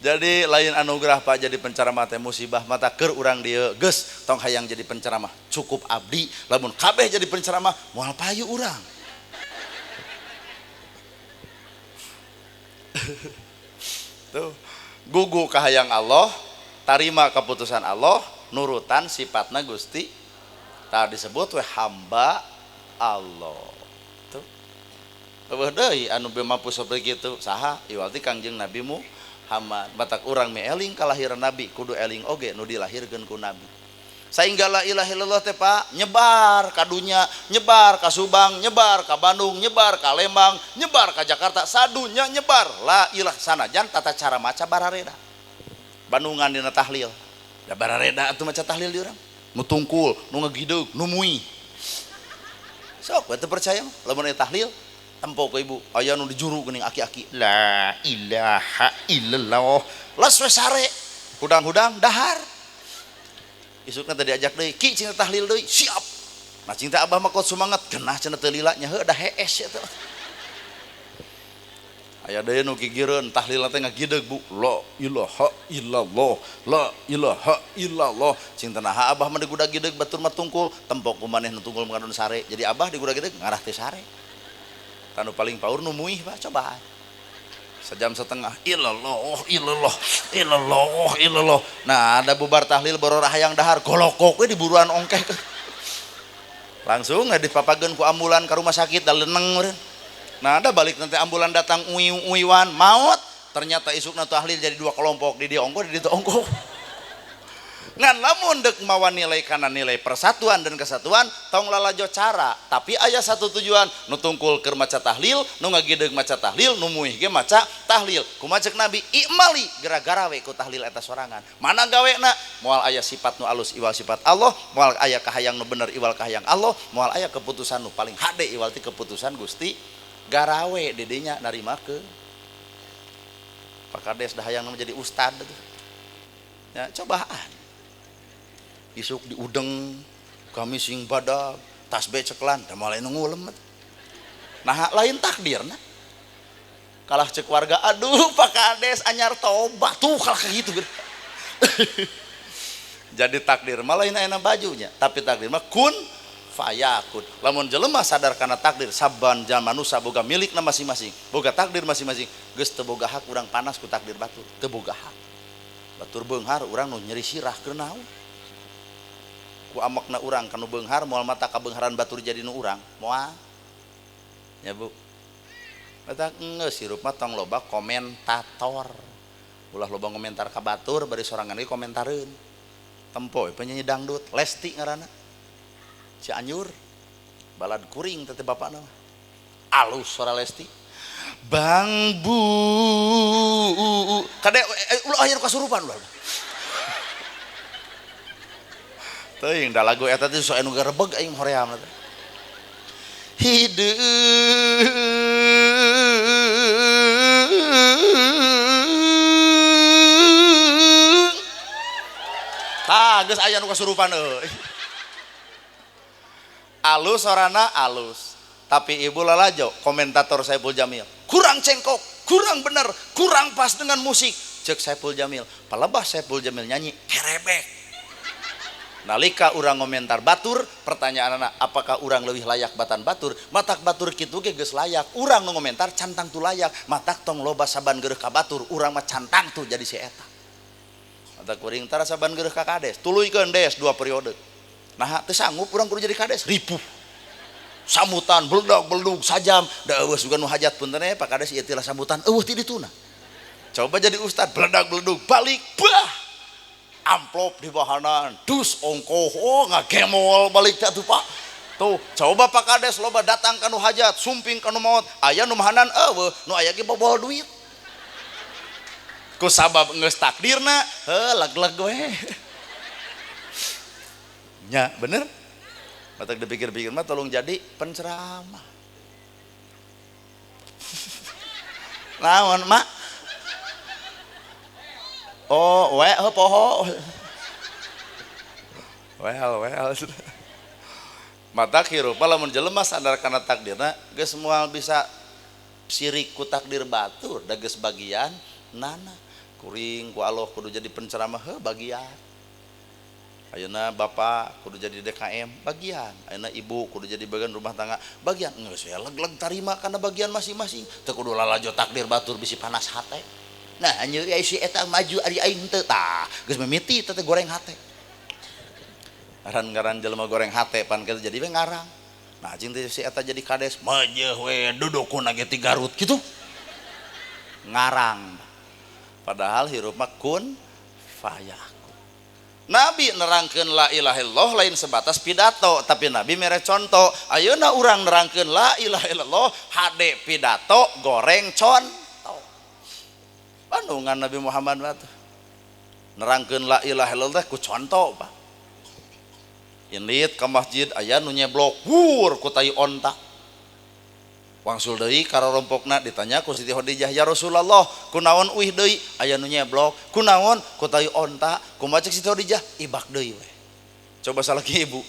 Jadi lain anugerah Pak jadi penceramah teh musibah mata keur urang dieu geus tong hayang jadi penceramah cukup abdi lamun kabeh jadi penceramah moal payu urang. Tuh gugu kahayang Allah tarima keputusan Allah nurutan sifatna Gusti tah disebut we hamba Allah. Tuh eueuh deui anu mampu seperti kitu saha iwal ti Kangjeng Nabi Muhammad. Batak urang me eling kalahiran Nabi kudu eling oge nu dilahirkeun ku Nabi. Sehingga la ilaha illallah teh Pak nyebar ka dunya, nyebar ka Subang, nyebar ka Bandung, nyebar ka Lembang, nyebar ka Jakarta, sadunya nyebar. La ilah sanajan tata cara maca barareda. Bandungan dina tahlil. Da barareda atuh maca tahlil di urang. Nu tungkul, nu ngegideg, nu mui. Sok we teu percaya mah lamun aya tahlil tempo ku ibu aya nu dijuru geuning aki-aki. La ilaha illallah. Las we sare. Hudang-hudang dahar. Isukna tadi ajak deui, ki cinta tahlil deui, siap. Nah cinta abah mah kot semangat, genah cenah teu lila nya heuh da hees eta. Aya deui nu gigireun tahlilna teh ngagideg Bu. La ilaha illallah, la ilaha illallah. Cinta naha abah mah digudag-gideg batur mah tungkul, tempok ku maneh nu tungkul mah sare. Jadi abah digudag-gideg ngarah teh sare. Tanu paling paur nu muih Pak, coba. Sejam setengah illallah illallah illallah illallah. Nah ada bubar tahlil bororah hayang dahar golokok we diburuan ongkeh. Langsung dipapageun ku ambulan ka rumah sakit da leneng meureun. Nah ada balik nanti ambulan datang uiwan maut ternyata isukna tahlil jadi dua kelompok di dia ongkoh di ditu ongkoh. Ngan lamun deuk mawa nilai kana nilai persatuan dan kesatuan tong lalajo cara tapi aya satu tujuan nu tungkul keur maca tahlil nu ngagideg maca tahlil nu muih ge maca tahlil. Kumaha ceuk Nabi i'mali gara-gara we ku tahlil eta sorangan. Mana gawena moal aya sifat nu alus iwal sifat Allah, moal aya kahayang nu bener iwal kahayang Allah, moal aya keputusan nu paling hade iwal ti keputusan Gusti garawe didinya narimakeun. Pak Kades dah hayang menjadi ustad tuh. Ya cobaan. Isuk diudeng kami sing badag tasbih ceklan da moal nu ngulem. Nah lain takdirna. Kalah cek warga aduh Pak Kades anyar tobat tuh kalah kayak gitu. Jadi takdir mah lain aya bajunya, tapi takdir mah kun fayakun. Lamun jelema sadar kana takdir saban manusia boga milikna masing-masing, boga takdir masing-masing, geus teu boga hak urang panas ku takdir batur, teu boga hak. Batur beunghar urang nu nyeri sirah keur naon? Ku amekna urang kanu beunghar moal mata kabeungharan batur jadi nu urang moal nya Bu. Mata geus hirup mah tong loba komentator. Ulah loba komentar ka batur bari sorangan ge komentareun. Tempo penyanyi dangdut Lesti ngaranna. Cianjur balad kuring teh bapakna mah. Alus suara Lesti. Bang Bu kade ulah aya nu kasurupan ulah. Teuing da lagu eta teh sok anu garebeg aing hoream teh. Hideung tah geus aya nu kasurupan euy. Alus sorana alus, tapi ibu lalajo komentator Saipul Jamil kurang cengkok, kurang bener, kurang pas dengan musik. Cek Saipul Jamil, palebah Saipul Jamil nyanyi kerebek. Nalika urang ngomentar batur, pertanyaanana apakah urang leuwih layak batan batur? Matak batur kitu ge geus layak. Urang nu ngomentar cantang tu layak, matak tong loba saban geureuh ka batur, urang mah cantang tuh jadi si eta. Matak kuring tara saban geureuh ka kades, tuluykeun des 2 periode. Nah, teu sanggup urang kudu jadi kades, ripuh. Sambutan beledag-beledug sajam, da eueuh sugan nu hajat punten we Pak Kades ieu teh sambutan, eueuh ti dituna. Coba jadi ustad beledag-beledug balik, bah. Amplop di bahanan, dus ongkoh, oh ngagemol balik teh atuh Pak. Tuh, coba Pak Kades loba datang ka nu hajat, sumping ka nu maot, aya nu mahanan eueuh, nu aya ge bobol duit. Ku sabab geus takdirna, heuh leg-leg we. Nya, bener? Matak dipikir-pikir mah tolong jadi penceramah. Naon, Mak? Oh, we heuh poho. Well, well. Matak hirup lamun jelema sadar kana takdirna geus moal bisa sirik ku takdir batur, da geus bagian nana. Kuring ku Allah kudu jadi penceramah heuh bagian. Ayeuna bapak kudu jadi DKM bagian, ayeuna ibu kudu jadi bagian rumah tangga bagian, geus we leg-leg tarima kana bagian masing-masing, teu kudu lalajo takdir batur bisi panas hate. Nah, anjeun si eta maju ari aing teu tah, geus mimiti teh goreng hate. Ngaran-ngaran jelema goreng hate pan kitu jadi we ngarang. Nah, jeung teh si eta jadi kades, meujeuh we dudukuna ge ti Garut kitu. Ngarang. Padahal hirup mah kun fayakun. Nabi nerangkeun la ilaha illallah lain sebatas pidato, tapi Nabi mere contoh. Ayeuna urang nerangkeun la ilaha illallah hade pidato goreng contoh. Bandungan Nabi Muhammad mah tuh. Nerangkeun la ilaha illallah ku contoh, Pak. Indit ka masjid aya nu nyeblok, wur ku tai onta. Wangsul deui ka rorompokna ditanya ku Siti Khadijah, "Ya Rasulullah, kunaon uih deui aya nu nyeblok? Kunaon ku tai onta?" Kumaha cek Siti Khadijah? Ibak deui we. Coba salaki ibu.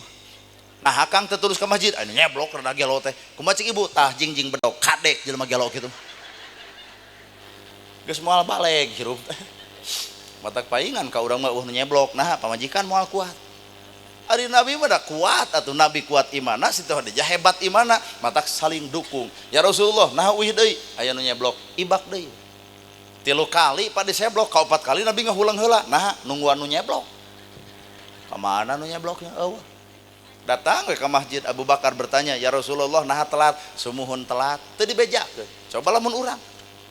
Nah, akang teu terus ka masjid, aya nu nyeblok rada gelo teh. Kumaha cek ibu? Tah jingjing bedog kadek jelema gelo kitu. Geus moal baleg hirup teh. Matak paingan ka urang mah eueuh nu nyeblok, nah pamajikan moal kuat. Ari Nabi mah da kuat atuh, Nabi kuat imana, Siti Khadijah hebat imana, matak saling dukung. Ya Rasulullah, nah uih deui aya nu nyeblok, ibak deui. 3 kali pak diseblok, ka 4 kali Nabi ngahulang heula. Nah, nungguan nu nyeblok. Ka mana nu nyebloknya? Eueuh. Datang we ka masjid, Abu Bakar bertanya, "Ya Rasulullah, nah telat?" Sumuhun telat, teu dibejakeun. Coba lamun urang.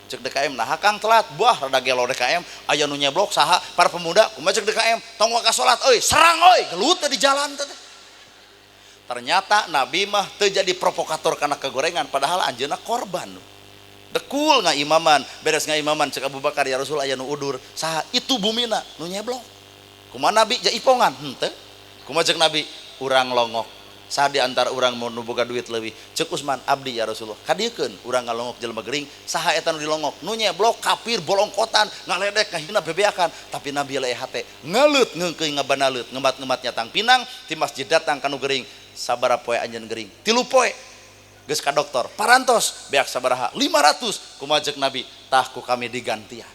Cek DKM, nah kang telat, buah rada gelo DKM, aya nu nyeblok saha para pemuda, kumaha cek DKM, tong waka salat euy, serang euy, gelut teh di jalan teh. Ternyata Nabi mah teu jadi provokator kana kegorengan, padahal anjeunna korban. Dekul ngaimaman, beres ngaimaman cek Abu Bakar, "Ya Rasul aya nu udur." Saha? Itu bumina nu nyeblok. Kumaha Nabi ja ipongan? Henteu. Kumaha cek Nabi? Urang longok. Saha di antara urang mau nu boga duit leuwih? Cek Usman, "Abdi ya Rasulullah." Kadiekeun urang ngalongok jelema gering, saha eta nu dilongok? Nu nyeblok kafir bolongkotan, ngaledek ngahina bebeakan, tapi Nabi leueh hate, ngaleut ngeungkeuy ngabanaleut, ngemat-ngemat nyatang pinang ti masjid datang ka nu gering. Sabaraha poe anjeun gering? 3 poe. Geus ka dokter, parantos beak sabaraha? 500. Kumaha cek Nabi? Tah ku kami digantian.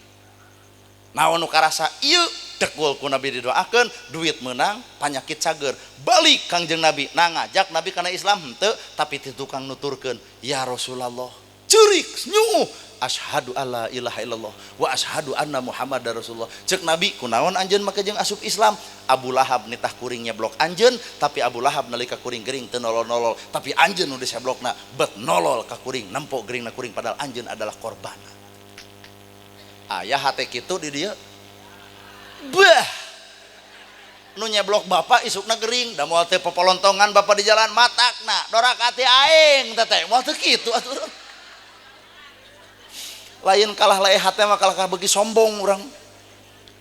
Naon nu karasa ieu dekul ku Nabi didoakeun, duit menang, panyakit cager. Balik Kangjeng Nabi, nah ngajak Nabi kana Islam henteu, tapi ti tukang nuturkeun, "Ya Rasulullah." Ceurik nyuuh, "Asyhadu alla ilaha illallah wa asyhadu anna Muhammadar Rasulullah." Cek Nabi, "Kunaon anjeun make jeung asup Islam?" Abu Lahab nitah kuring nyeblok anjeun, tapi Abu Lahab nalika kuring gering teu nolol-nolol, tapi anjeun nu diseblokna bet nolol ka kuring, nempo geringna kuring padahal anjeun adalah korban. Aya hate kitu di dieu. Bah. Nu nyeblok bapak isukna gering, da moal teh popolontongan bapak di jalan matakna, doraka ti aing teh moal teu kitu atuh. Lain kalah lae hate mah kalah beuki sombong urang.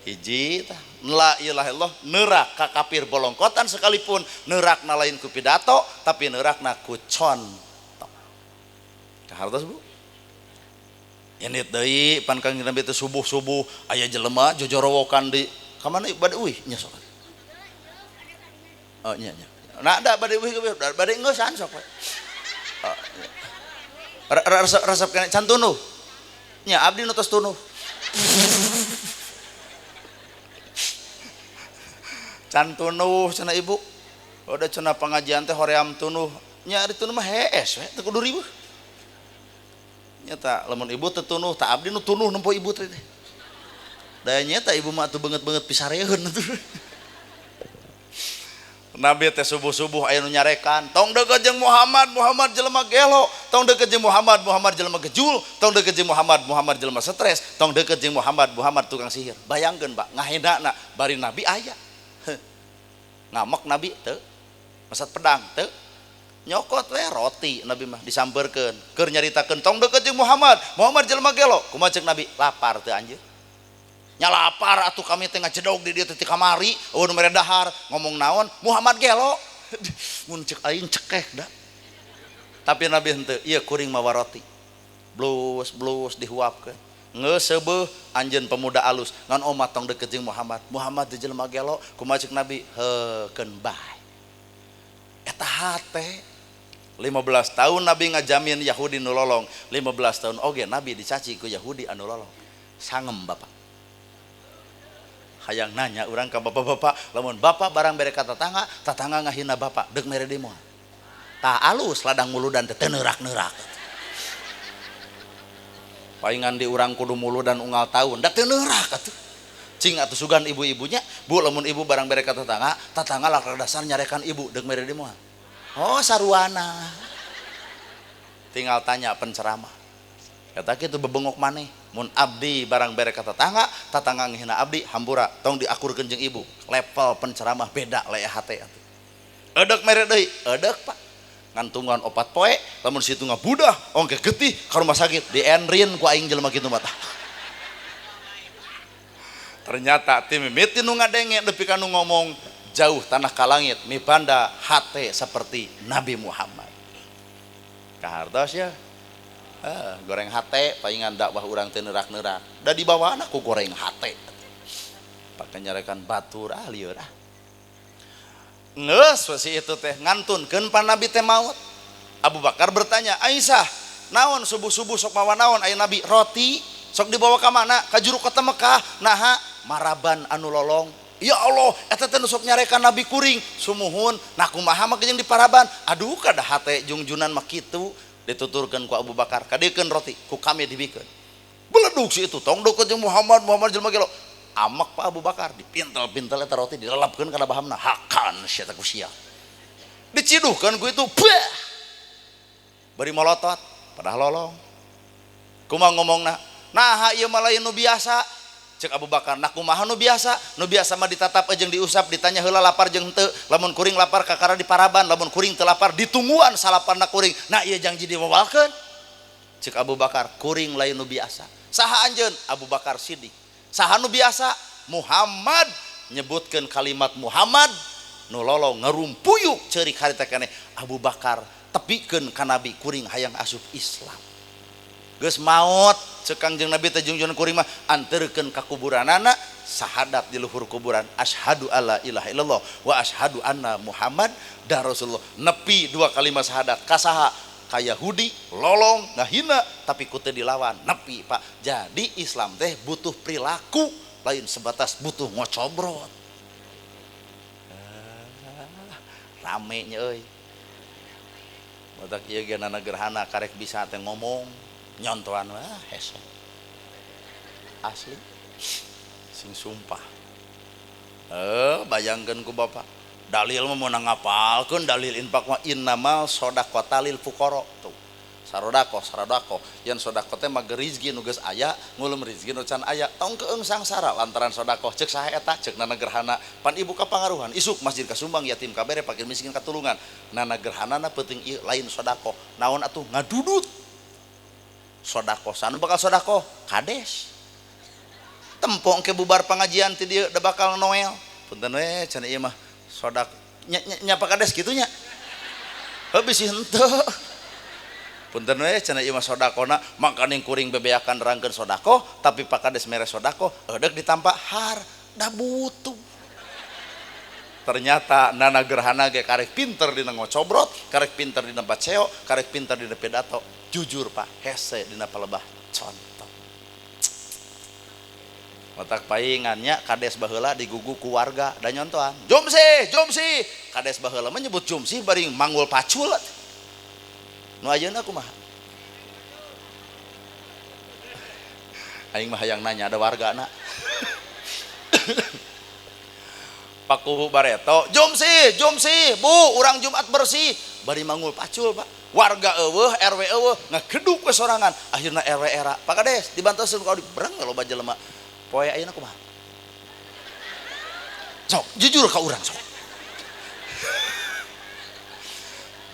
Hiji tah, la ilaha illallah neurak ka kafir bolongkotan sekalipun neurakna lain ku pidato tapi neurakna ku contoh. Kahartos Bu? Ini deui pan Kangjeng Nabi teh subuh-subuh aya jelema jojorowokan di ka mana bade euy nya sok. Oh nya nya. Nah da bade euy bade ngeusan sok we. Resep kene can tunuh. Nya abdi nu tos tunuh. Can tunuh cenah ibu. Udah cenah pengajian teh hoream tunuh. Nya ari tunuh mah hees we teu kudu riweuh. Nyata lamun ibu teu tunuh tak abdi nu tunuh nempo ibu teh. Da nyata ibu mah atuh beungeut-beungeut pisareun atuh. Nabi teh subuh-subuh aya nu nyarekan, tong deukeut jeung Muhammad, Muhammad jelema gelo, tong deukeut jeung Muhammad, Muhammad jelema gejul, tong deukeut jeung Muhammad, Muhammad jelema stres, tong deukeut jeung Muhammad, Muhammad tukang sihir. Bayangkeun Pak, ngahedana bari Nabi aya. Ngamek Nabi teu, masat pedang teu. Nyokot we roti Nabi mah disampeurkeun, keur nyaritakeun tong deukeut jeung Muhammad, Muhammad jelema gelo. Kumaha ceuk Nabi? Lapar teu anjeun. Nya lapar atuh kami teh ngajedog di dieu teh ti kamari, eueuh nu mere dahar, ngomong naon? Muhammad gelo. Mun ceuk aing cekek da. Tapi Nabi henteu, ieu kuring mawa roti. Blus-blus dihuapkeun. Geus seubeuh anjeun pemuda alus, ngan omat tong deukeut jeung Muhammad. Muhammad teh jelema gelo, kumaha ceuk Nabi? Heukeun bae. Eta hate 15 tahun Nabi ngajamin Yahudi nu lolong, 15 tahun oge Nabi dicaci ku Yahudi anu lolong. Sangem bapak. Hayang nanya urang ka bapak-bapak, lamun bapak barang bere ka tatangga, tatangga ngahina bapak, deuk mere deui moal. Tah alus ladang muludan teh teu neurak-neurak. Paingan di urang kudu muludan unggal taun, da teu neurak atuh. Cing atuh sugan ibu-ibunya, bu lamun ibu barang bere ka tatangga, tatangga lakar dasar nyarekan ibu, deuk mere deui moal. Oh saruana. Tinggal tanya penceramah. Kata kitu bebengok maneh. Mun abdi barang bere ka tetangga, tetangga ngehina abdi hampura, tong diakurkeun jeung ibu. Level penceramah beda leh hate atuh. Edek mere deui, edek Pak. Ngantungan 4 poe, lamun situ ngabudah, ongke getih ka rumah sakit, dienrin ku aing jelema kitu mah. Ternyata ti mimiti nu ngadenge nepi ka nu ngomong jauh tanah ka langit mibanda hate seperti Nabi Muhammad. Kahartos ya. Goreng hate paingan dakwah urang teu neurak-neurak. Da dibawaana ku goreng hate. Pake nyarekan batur ah lieur ah. Geus we si itu teh ngantunkeun pan Nabi teh maut. Abu Bakar bertanya, "Aisyah, naon subuh-subuh sok mawa naon aya Nabi? Roti sok dibawa ka mana? Ka juru kota Mekah. Naha maraban anu lolong." Ya Allah, eta teh nu sok nyarekan Nabi kuring. Sumuhun, nah kumaha mah jeung diparaban. Aduh kada hate jungjunan mah kitu. Dituturkeun ku Abu Bakar, kadiekeun roti, ku kami dibikeun. Beledug si itu, tong deukeut jeung Muhammad, Muhammad jelema gelo. Amek Pak Abu Bakar, dipintel-pintel eta roti dilelapkeun kana bahamna. Hakan sia teh ku sia. Diciduhkeun ku itu, bah. Bari molotot, padahal lolong. Kumaha ngomongna? Naha ieu mah lain nu biasa. Cek Abu Bakar, nah kumaha nu biasa? Nu biasa mah ditatap jeung diusap, ditanya heula lapar jeung henteu. Lamun kuring lapar kakara diparaban, lamun kuring teu lapar ditungguan salaparna kuring. Nah ieu jangji diwawalkeun. Cek Abu Bakar, kuring lain nu biasa. Saha anjeun? Abu Bakar Siddiq. Saha nu biasa? Muhammad. Nyebutkeun kalimat Muhammad nu lolong ngarumpuyuk ceurik harita keneh. Abu Bakar tepikeun ka Nabi, kuring hayang asup Islam. Geus maot cek Kangjeng Nabi teh jungjungan kuring mah anterkeun ka kuburanana sahadat di luhur kuburan asyhadu alla ilaha illallah wa asyhadu anna Muhammad dar Rasulullah. Nepi dua kalimat syahadat ka saha? Ka Yahudi lolong ngahina tapi ku teu dilawan nepi Pak. Jadi Islam teh butuh perilaku lain sebatas butuh ngocobrot. Rame nya euy. Batak ieu ge nana gerhana karek bisa teh ngomong nyontoan wah hese. Asli sing sumpah. Bayangkeun ku bapak. Dalil mah meunang ngapalkeun dalil infak mah innamal shadaqata lil fuqara tuh. Sarodakoh sarodakoh yen sodakoh teh mah rizki nu geus aya ngulum rizki nu can aya tong keung sangsara lantaran sodakoh cek saha eta cek nana gerhana pan ibu kapangaruhan isuk masjid kasumbang yatim kabere fakir miskin katulungan nana gerhanana peuting ieu lain sodakoh naon atuh ngadudut sodakoh sanu bakal sodakoh kades tempong ke bubar pengajian ti dieu da bakal Noel punten we cenah ieu mah sodak nya nya Pak Kades kitu nya heuh bisi henteu punten we cenah ieu mah sodakona mangkaning kuring bebeakan nerangkeun sodakoh tapi Pak Kades mere sodakoh eudek ditampa har da butuh ternyata nana gerhana ge karek pinter dina ngocobrot karek pinter dina baceo karek pinter dina pidato jujur Pak hese dina palebah contoh otak paingannya kades baheula digugu ku warga da nyontohan jumsih jumsih kades baheula menyebut jumsih bari manggul pacul nu ayeuna kumaha aing mah hayang nanya ada wargana Pak Kubu Bareto jumsih jumsih bu urang Jumat bersih bari manggul pacul Pak warga eueuh RW eueuh ngageduk we sorangan akhirna RW era Pak Kades dibantoseun ku audi breng loba jelema poe ayeuna kumaha sok jujur ka urang sok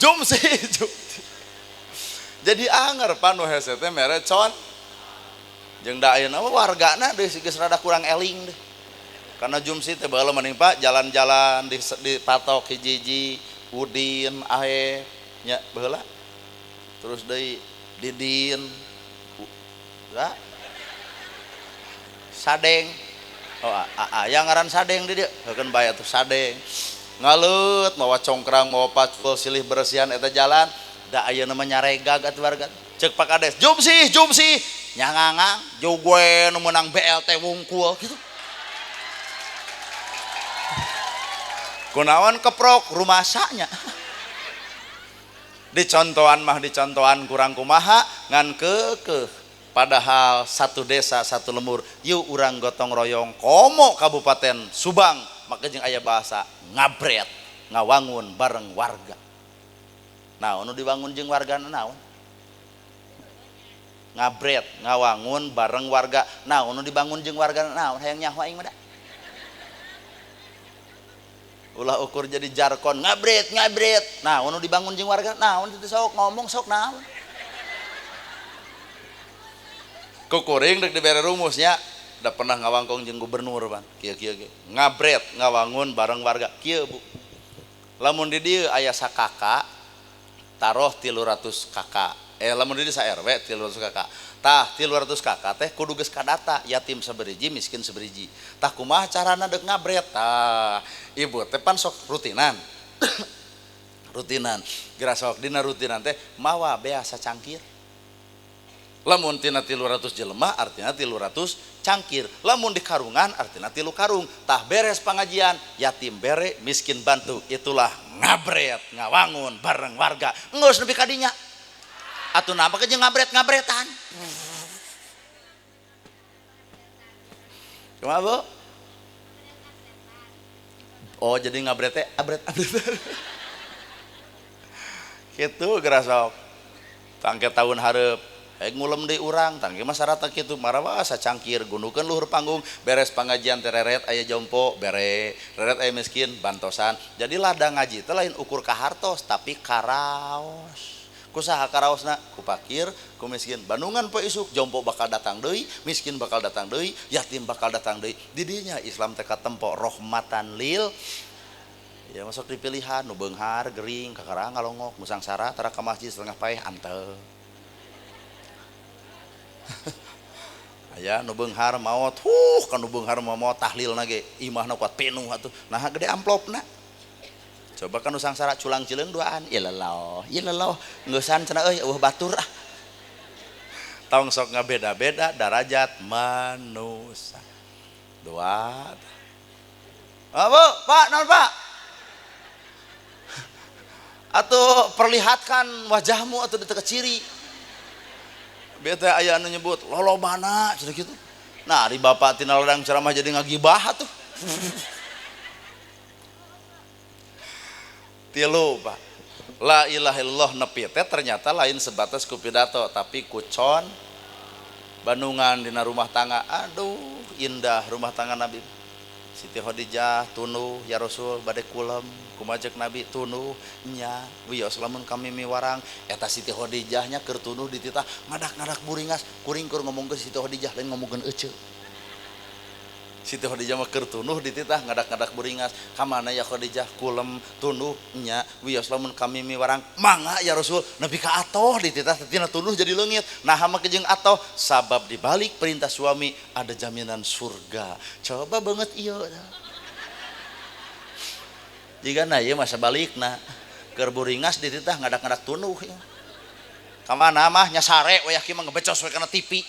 jumsih jumsih jadi anger panu hese teh mere con jeung da ayeuna mah wargana deui geus rada kurang eling deh karena jumsi teh baheula mending Pak jalan-jalan di patok hiji-hiji Udin Ahe nya baheula terus deui Didin lah Sadeng oh aya ngaran Sadeng di dieu heukeun bae atuh Sadeng ngaleut mawa congkrang mawa pacul silih beresihan eta jalan da ayeuna mah nyaregag atuh warga cek Pak Kades jumsih jumsih nyangangang jeung gue nu meunang BLT wungkul gitu kunaon keprok rumasanya dicontohan mah dicontohan kurang kumaha ngan keukeuh padahal satu desa satu lemur yuk urang gotong royong komo Kabupaten Subang maka jeung aya bahasa ngabret ngawangun bareng warga naon nu dibangun jeung warga naon ngabret ngawangun bareng warga naon nu dibangun jeung warga naon hayang nyaho aing mah da ulah ukur jadi jargon ngabret ngabret naon nu dibangun jeung warga naon teu sok ngomong sok naon kukuring dek dibere rumusnya da pernah ngawangkong jeung gubernur pan kieu kieu ge ngabret ngawangun bareng warga kieu bu lamun di dieu aya sakaka taruh 300 kakak lamun di dieu sa RW 300 kakak tah 300 kakak teh kudu geus kadata yatim saberiji miskin saberiji tah kumaha carana deuk ngabret tah ibu teh pan sok rutinan rutinan geura sok dina rutinan teh mawa bea sacangkir lamun tina 300 jelema artinya 300 cangkir lamun di karungan artinya 3 karung tah beres pengajian yatim bere miskin bantu itulah ngabret ngawangun bareng warga geus nepi ka dinya atuh napa jeung ngabret-ngabretan kumaha Bu oh jadi ngabret teh abret abret kitu geura sok tangke tahun hareup ngulem deui urang tangke mah sarata kitu marawa sacangkir gundukeun luhur panggung beres pangajian teh reret aya jompo bere reret aya miskin bantosan jadi ladang ngaji teh lain ukur kahartos tapi karaos kusaha karaosna ku fakir ku miskin Bandungan poe isuk jompo bakal datang deui miskin bakal datang deui yatim bakal datang deui di dinya Islam teh katempo rahmatan lil ya masuk dipilihan nu beunghar gering kakara ngalongok nu sangsara tara ka masjid setengah paeh anteu aya nu beunghar maot huh kan nu beunghar maot tahlilna ge imahna kuat pinuh atuh nah gede amplopna coba kan nu sangsara culang cileung duaan ilallah ilallah ngeusan cenah euy eueuh batur ah tong sok ngabeda-beda darajat manusia dua Bu Pak naon Pak atuh perlihatkan wajahmu atuh diteu ciri bete aya anu nyebut lolobana cenah kitu nah ari bapak tina ladang ceramah jadi ngagibah atuh tilu Pak La ilaha illallah nepi teh ternyata lain sebatas ku pidato tapi ku con bandungan dina rumah tangga. Aduh indah rumah tangga Nabi. Siti Khadijah tunuh ya Rasul bade kulem kumaha ceuk Nabi tunuh nya wios lamun kami miwarang eta Siti Khadijah nya keur tunuh dititah ngadak-ngadak buringas kuring keur ngomongkeun Siti Khadijah lain ngomongkeun eceu. Siti Khadijah mah keur tunuh dititah ngadak-ngadak buringas ka mana ya Khadijah kulem tunuh nya wios lamun kami miwarang mangga ya Rasul nepi ka atoh dititah tina tunuh jadi leungit. Nah mah jeung atoh sabab dibalik perintah suami ada jaminan surga. Coba banget ieu jika na ieu masa balikna keur buringas dititah ngadak-ngadak tunuh ya. Ka mana mah nya sare wayah kieu mah ngebecos we kana TV.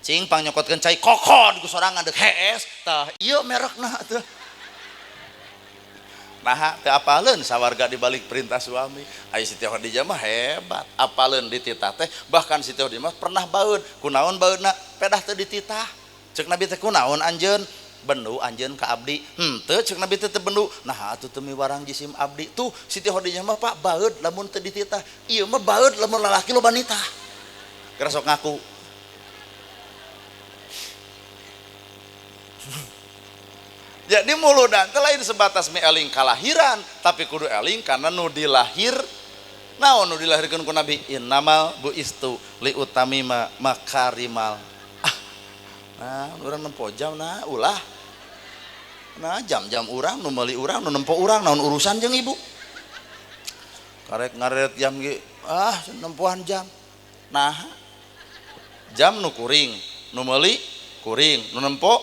Cing pang nyokotkeun cai kokon ku sorangan deuk hees tah ieu merekna teh. Naha teu apaleun sawarga dibalik perintah suami. Ai Siti Khadijah mah hebat, apaleun dititah teh bahkan Siti Khadijah mah pernah baeud. Kunaon baeudna? Pedah teu dititah. Ceuk Nabi teh kunaon anjeun? Bendu anjeun ka abdi. Henteu ceuk Nabi teh teu bendu. Naha atuh teu miwarang jisim abdi. Tuh Siti Khadijah mah Pak baeud lamun teu dititah. Ieu mah baeud lamun lalaki loba nitah. Geura sok ngaku. Jadi muludan teh lain sebatas mi eling kalahiran tapi kudu eling karena nu dilahir. Naon nu dilahirkeun ku Nabi? Innamal buistu li utamima makarimal. Ah, nah urang nempo jam nah ulah. Nah jam-jam urang nu meuli urang nu nempo urang naon urusan jeung ibu. Karek ngaret jam ge ah nempoan jam. Nah jam nu kuring, nu meuli kuring, nu nempo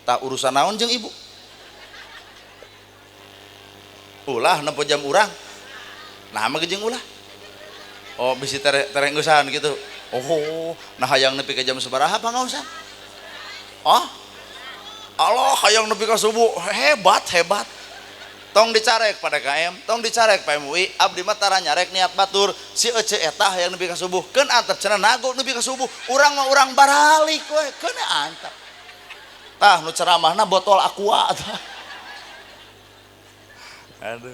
tak urusan naon jeung ibu. Ulah nempo jam urang. Nah mah jeung ulah. Oh bisi terenggusan gitu. Oh, nah hayang nepi ka jam sabaraha pangaosan? Oh. Allah hayang nepi ka subuh. Hebat, hebat. Tong dicarek pada KM, tong dicarek Pak MUI, abdi mah tara nyarek niat batur. Si ece eta hayang nepi ka subuh, keun antep cenah nago nepi ka subuh. Urang mah urang baralik we, keun antep. Tah nu ceramahna botol aqua tah. Aduh.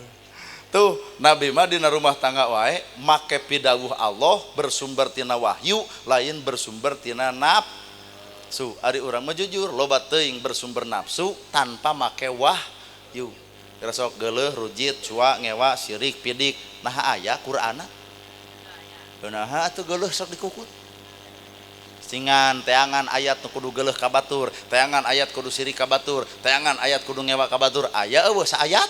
Tuh Nabi mah dina rumah tangga wae make pidawuh Allah bersumber tina wahyu lain bersumber tina nafsu. Ari urang mah jujur loba teuing bersumber nafsu tanpa make wahyu. Sok geuleuh rujit cua ngewa sirik pidik naha aya Qur'ana. Naha atuh geuleuh sok dikukut. Singan teangan ayat nu kudu geuleuh ka batur, teangan ayat kudu sirik ka batur, teangan ayat kudu ngewa ka batur, aya eueuh saayat.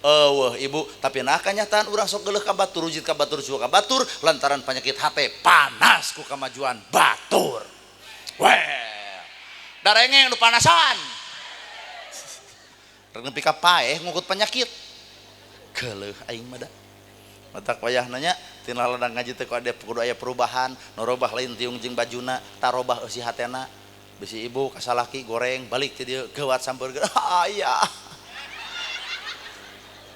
Eueuh ibu, tapi nah kanyataan urang sok geuleuh ka batur, rujit ka batur, cua ka batur lantaran penyakit hate panas ku kamajuan batur. Weh. Darengeng nu panasan. Rek nepi ka paeh ngukut penyakit. Geuleuh aing mah da. Matak wayah nanya tina ladang ngaji teh kudu kudu aya perubahan, nu robah lain tiung jeung bajuna, tarobah eusi hatena. Bisi ibu kasalaki goreng balik ti dieu geuwat sampeurkeun. Aya.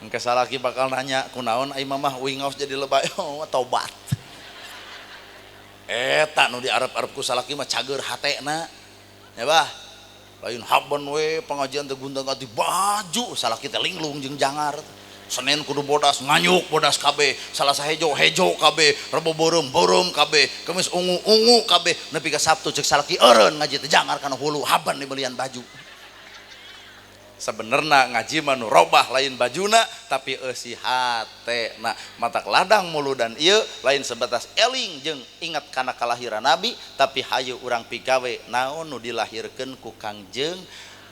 Engke salaki bakal nanya kunaon ai mamah uing ngaos jadi lebay. Oh, tobat. Eta nu diarep-arep ku salaki mah cager hatena. Ya bah. Lain haben we pengajian teh gonta-ganti baju, salaki teh linglung jeung jangar. Senin kudu bodas, nganyuk bodas kabeh, Salasa hejo hejo kabeh, Rebo beureum beureum kabeh, Kemis ungu ungu kabeh, nepi ka Sabtu ceuk salaki eureun ngaji teh jangar kana hulu haben dibelian baju. Sebenarnya ngaji mah nu robah lain bajuna tapi eusi hatena. Matak ladang muludan ieu lain sebatas eling jeung ingat kana kalahiran Nabi tapi hayu urang pigawe naon nu dilahirkeun ku Kangjeng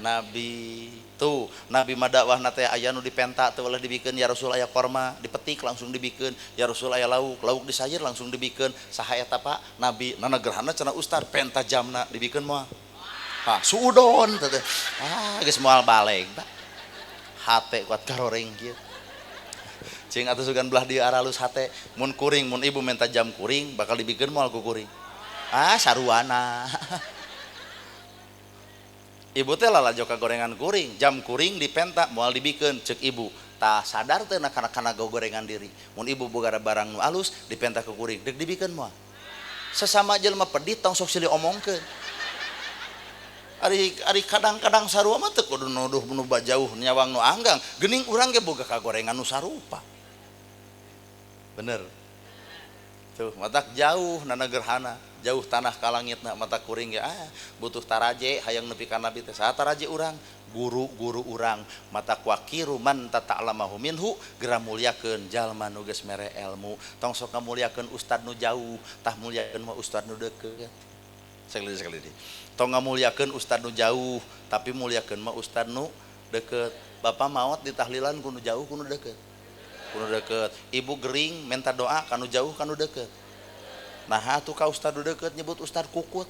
Nabi. Tuh Nabi mah dakwahna teh aya nu dipenta teu ulah dibikeun ya Rasul aya korma dipetik langsung dibikeun, ya Rasul aya lauk lauk disayir langsung dibikeun. Saha eta Pak? Nabi. Nana gerhana cenah ustad penta jamna dibikeun moal. Ah, suudon teh. Ah, geus moal baleg, Pak. Hate kuat garoreng kieu. Cing atuh sugan belah dieu aralus hate, mun kuring mun ibu minta jam kuring bakal dibikeun moal ku kuring. Ah, saruana. Ibu teh lalajo ka gorengan kuring, jam kuring dipenta moal dibikeun ceuk ibu. Tah sadar teh na kana gorengan diri. Mun ibu boga barang nu alus dipenta ku kuring, deuk dibikeun moal. Sesama jelema pedit tong sok silih omongkeun. Ari kadang-kadang sarua mah teu kudu nuduh nu jauh nyawang nu anggang, geuning urang ge boga kagorengan nu sarupa. Bener. Tuh, matak jauh nana gerhana, jauh tanah ka langitna mata kuring ge ah butuh taraje hayang nepi ka nabi teh. Saha taraje urang? Guru-guru urang. Matak wakiru man tata'lamahu minhu, geura mulyakeun jalma nu geus mere ilmu. Tong sok ngamulyakeun ustad nu jauh, tah mulyakeun mah ustad nu deukeut. Sekali deui. Tong ngamulyakeun ustad nu jauh, tapi mulyakeun mah ustad nu deukeut. Bapak maot di tahlilan ku nu jauh ku nu deukeut. Kudu deket. Ibu gering minta doa kanu jauh kanu deket. Nah atuh ka ustad nu deket nyebut ustad kukut.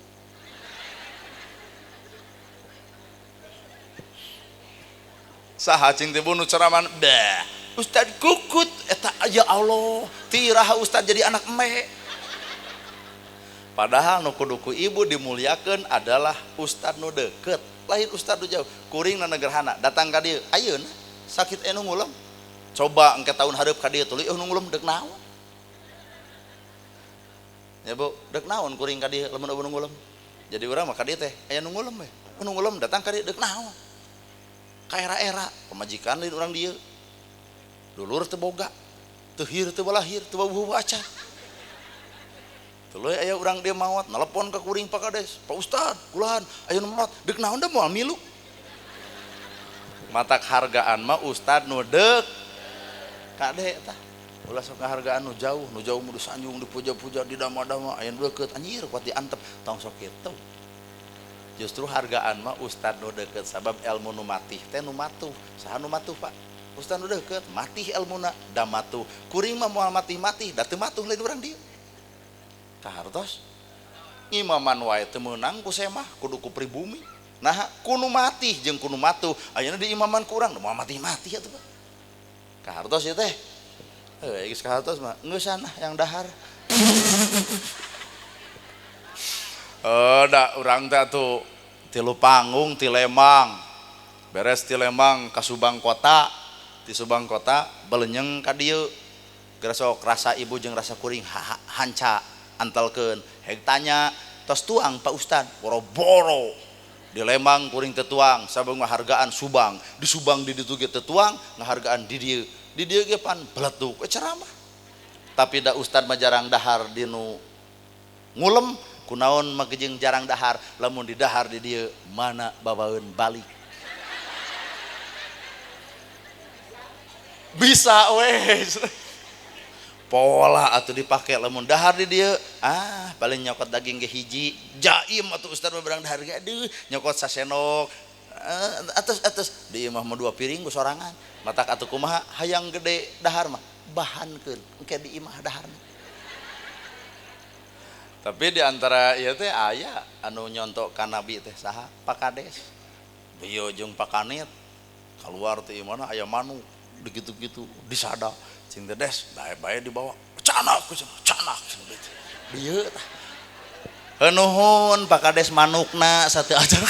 Saha cing teh nu ceraman beh ustad kukut eta ya Allah tiraha ustad jadi anak eme. Padahal nu kudu ku ibu dimuliakeun adalah ustad nu deket, lain ustad nu jauh. Kuring na negerhana datang ka dieu ayeuna sakit anu ngulem. Coba engke tahun hareup ka dieu tuluy nu ngulem deuk naon? Ya Bu, deuk naon kuring ka dieu lamun eueuh nu ngulem? Jadi urang mah ka dieu teh aya nu ngulem we. Nu ngulem datang ka dieu deuk naon? Ka era-era pamajikan lain urang dieu. Dulur teu boga, teu hir teu balahir, teu bauh acan. Tuluy aya urang dieu maot nelepon ka kuring Pak Kades, Pak Ustad, kulahan aya nu maot deuk naon da moal milu. Matak hargaan mah ustad nu deuk kade tah ulah sok ngahargaan nu jauh nu disanjung dipuja-puja didama-dama aya nu deukeut anjir kuat diantep tong sok kitu. Justru hargaan mah ustad nu deukeut sabab ilmu nu matih teh nu matuh. Saha nu matuh Pak? Ustad nu deukeut matih ilmuna da matuh. Kuring mah moal matih-matih da teu matuh lain urang dieu. Kahartos ngimaman wae teu meunang ku semah kudu ku pribumi. Nah ku nu matih jeung ku nu matuh ayeuna di imaman ku urang moal matih-matih atuh Pak. Kahartos ya teh. Geus kahartos mah ngeusan yang dahar. Da urang teh atuh tilu panggung ti Lembang. Beres ti Lembang ka Subang kota, ti Subang kota belenyeng ka dieu. Geura sok rasa ibu jeung rasa kuring hanca antelkeun. Heg tanya, tos tuang Pak Ustad, boro-boro. Di Lembang kuring teu tuang, sabab ngahargaan Subang. Di Subang di ditu ge teu tuang, ngahargaan di dieu. Di dieu ge pan beletuk ceramah. Tapi da ustad mah jarang dahar di nu ngulem, kunaon mah jeung jarang dahar, lamun di dahar di dieu mana bawaeun balik. Bisa weh. Pola atuh dipake lamun dahar di dieu ah paling nyokot daging ge hiji jaim atuh ustad mah berang dahar ge aduh nyokot sasenok atus di imah mah 2 piring ku sorangan matak atuh kumaha hayang gede dahar mah bahankeun engke di imah daharna. Tapi di antara ieu teh aya anu nyontok ka nabi teh saha Pak Kades bieu jeung Pak Kanit keluar teh imahna aya manuk digitu-gitu disada cing teh des bae-bae dibawa canak canak dieu tah nuhun Pak Kades manukna satu acara.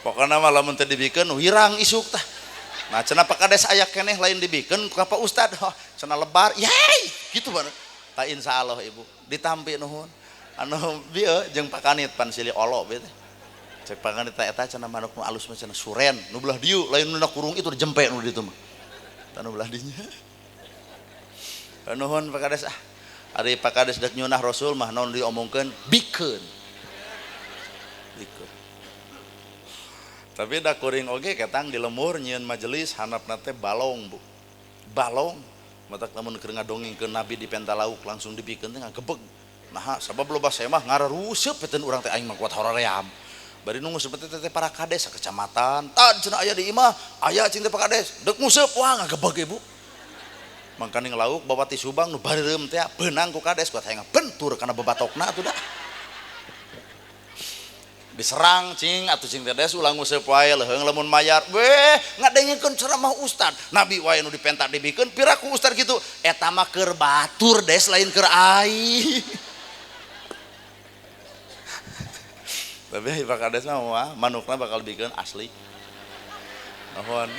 Pokona mah lamun teu dibikeun wirang isuk tah. Nah cenah Pak Kades aya keneh lain dibikeun ka Pak Ustad oh, cenah lebar yey kitu bae tah insyaallah ibu ditampi nuhun anu bieu jeung Pak Kanit pan silih olo bieu teh. Cek Pak Kanit eta cenah manuk nu alus mah cenah suren nu belah dieu lain nu kurung itu jempe nu ditu mah. Tanu belah dinya. Nuhun Pak Kades ah. Ari Pak Kades dek nyunah Rasul mah naon diomongkeun bikeun. Bikeun. Tapi da kuring oge ketang di lemur nyieun majelis handapna teh balong Bu. Balong matak lamun keur ngadongengkeun Nabi di pentalauk langsung dibikeun teh ngagebeg. Nah sabab loba semah ngararuseup peuteun urang teh aing mah kuat hoream. Bari nu nguseup teh teh para kades sakecamatan. Tad cenah aya di imah, aya cing teh Pak Kades. Deuk nguseup wah ngagebeg ibu. Mangkaning lauk bawa ti Subang nu bareureum teh beunang ku kades kuat hayang bentur kana bebatokna atuh dah. Diserang cing atuh cing teh des ulah nguseup wae leuheung lamun mayar. Weh ngadengekeun ceramah ustad. Nabi wae nu dipentak dibikeun piraku ustad kitu. Eta mah keur batur des lain keur aing. Tapi Pak Kades mah wah manukna bakal bikeun asli. Nuhun.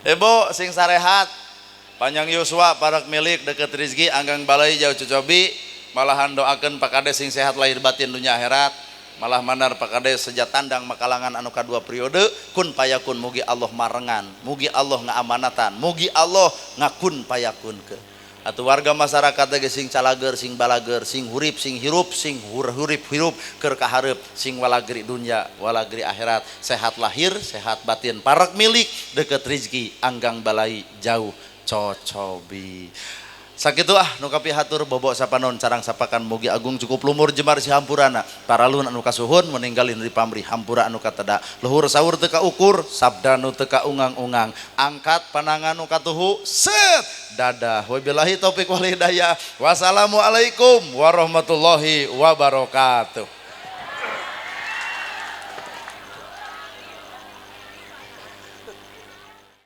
Ibu sing sarehat. Panjang yuswa parak milik deket rizki anggang balai jauh cucobi malahan doakan Pak Kades sing sehat lahir batin dunia akhirat. Malah mandar Pak Kades seja tandang makalangan anu kadua periode kun payakun, mugi Allah marengan, mugi Allah ngaamanatan, mugi Allah ngakun payakun ke. Atau warga masyarakat ge sing calager, sing balager, sing hurip, sing hirup, sing hurip hirup keur kahareup, sing walagri dunya walagri akhirat, sehat lahir sehat batin, parek milik, deket rizki, anggang balai, jauh cocobi. Sakitu ah nu kapihatur, bobok sapanon carang sapakan, mugi agung cukup lumur jemar si hampurana paralun anu kasuhun, meninggalin di pamri hampura anu kateda luhur, saur teu kaukur, sabda nu teu kaungang-ungang, angkat panangan nu katuhu set dadah. Wabillahi taufik wal hidayah, wassalamualaikum warahmatullahi wabarakatuh.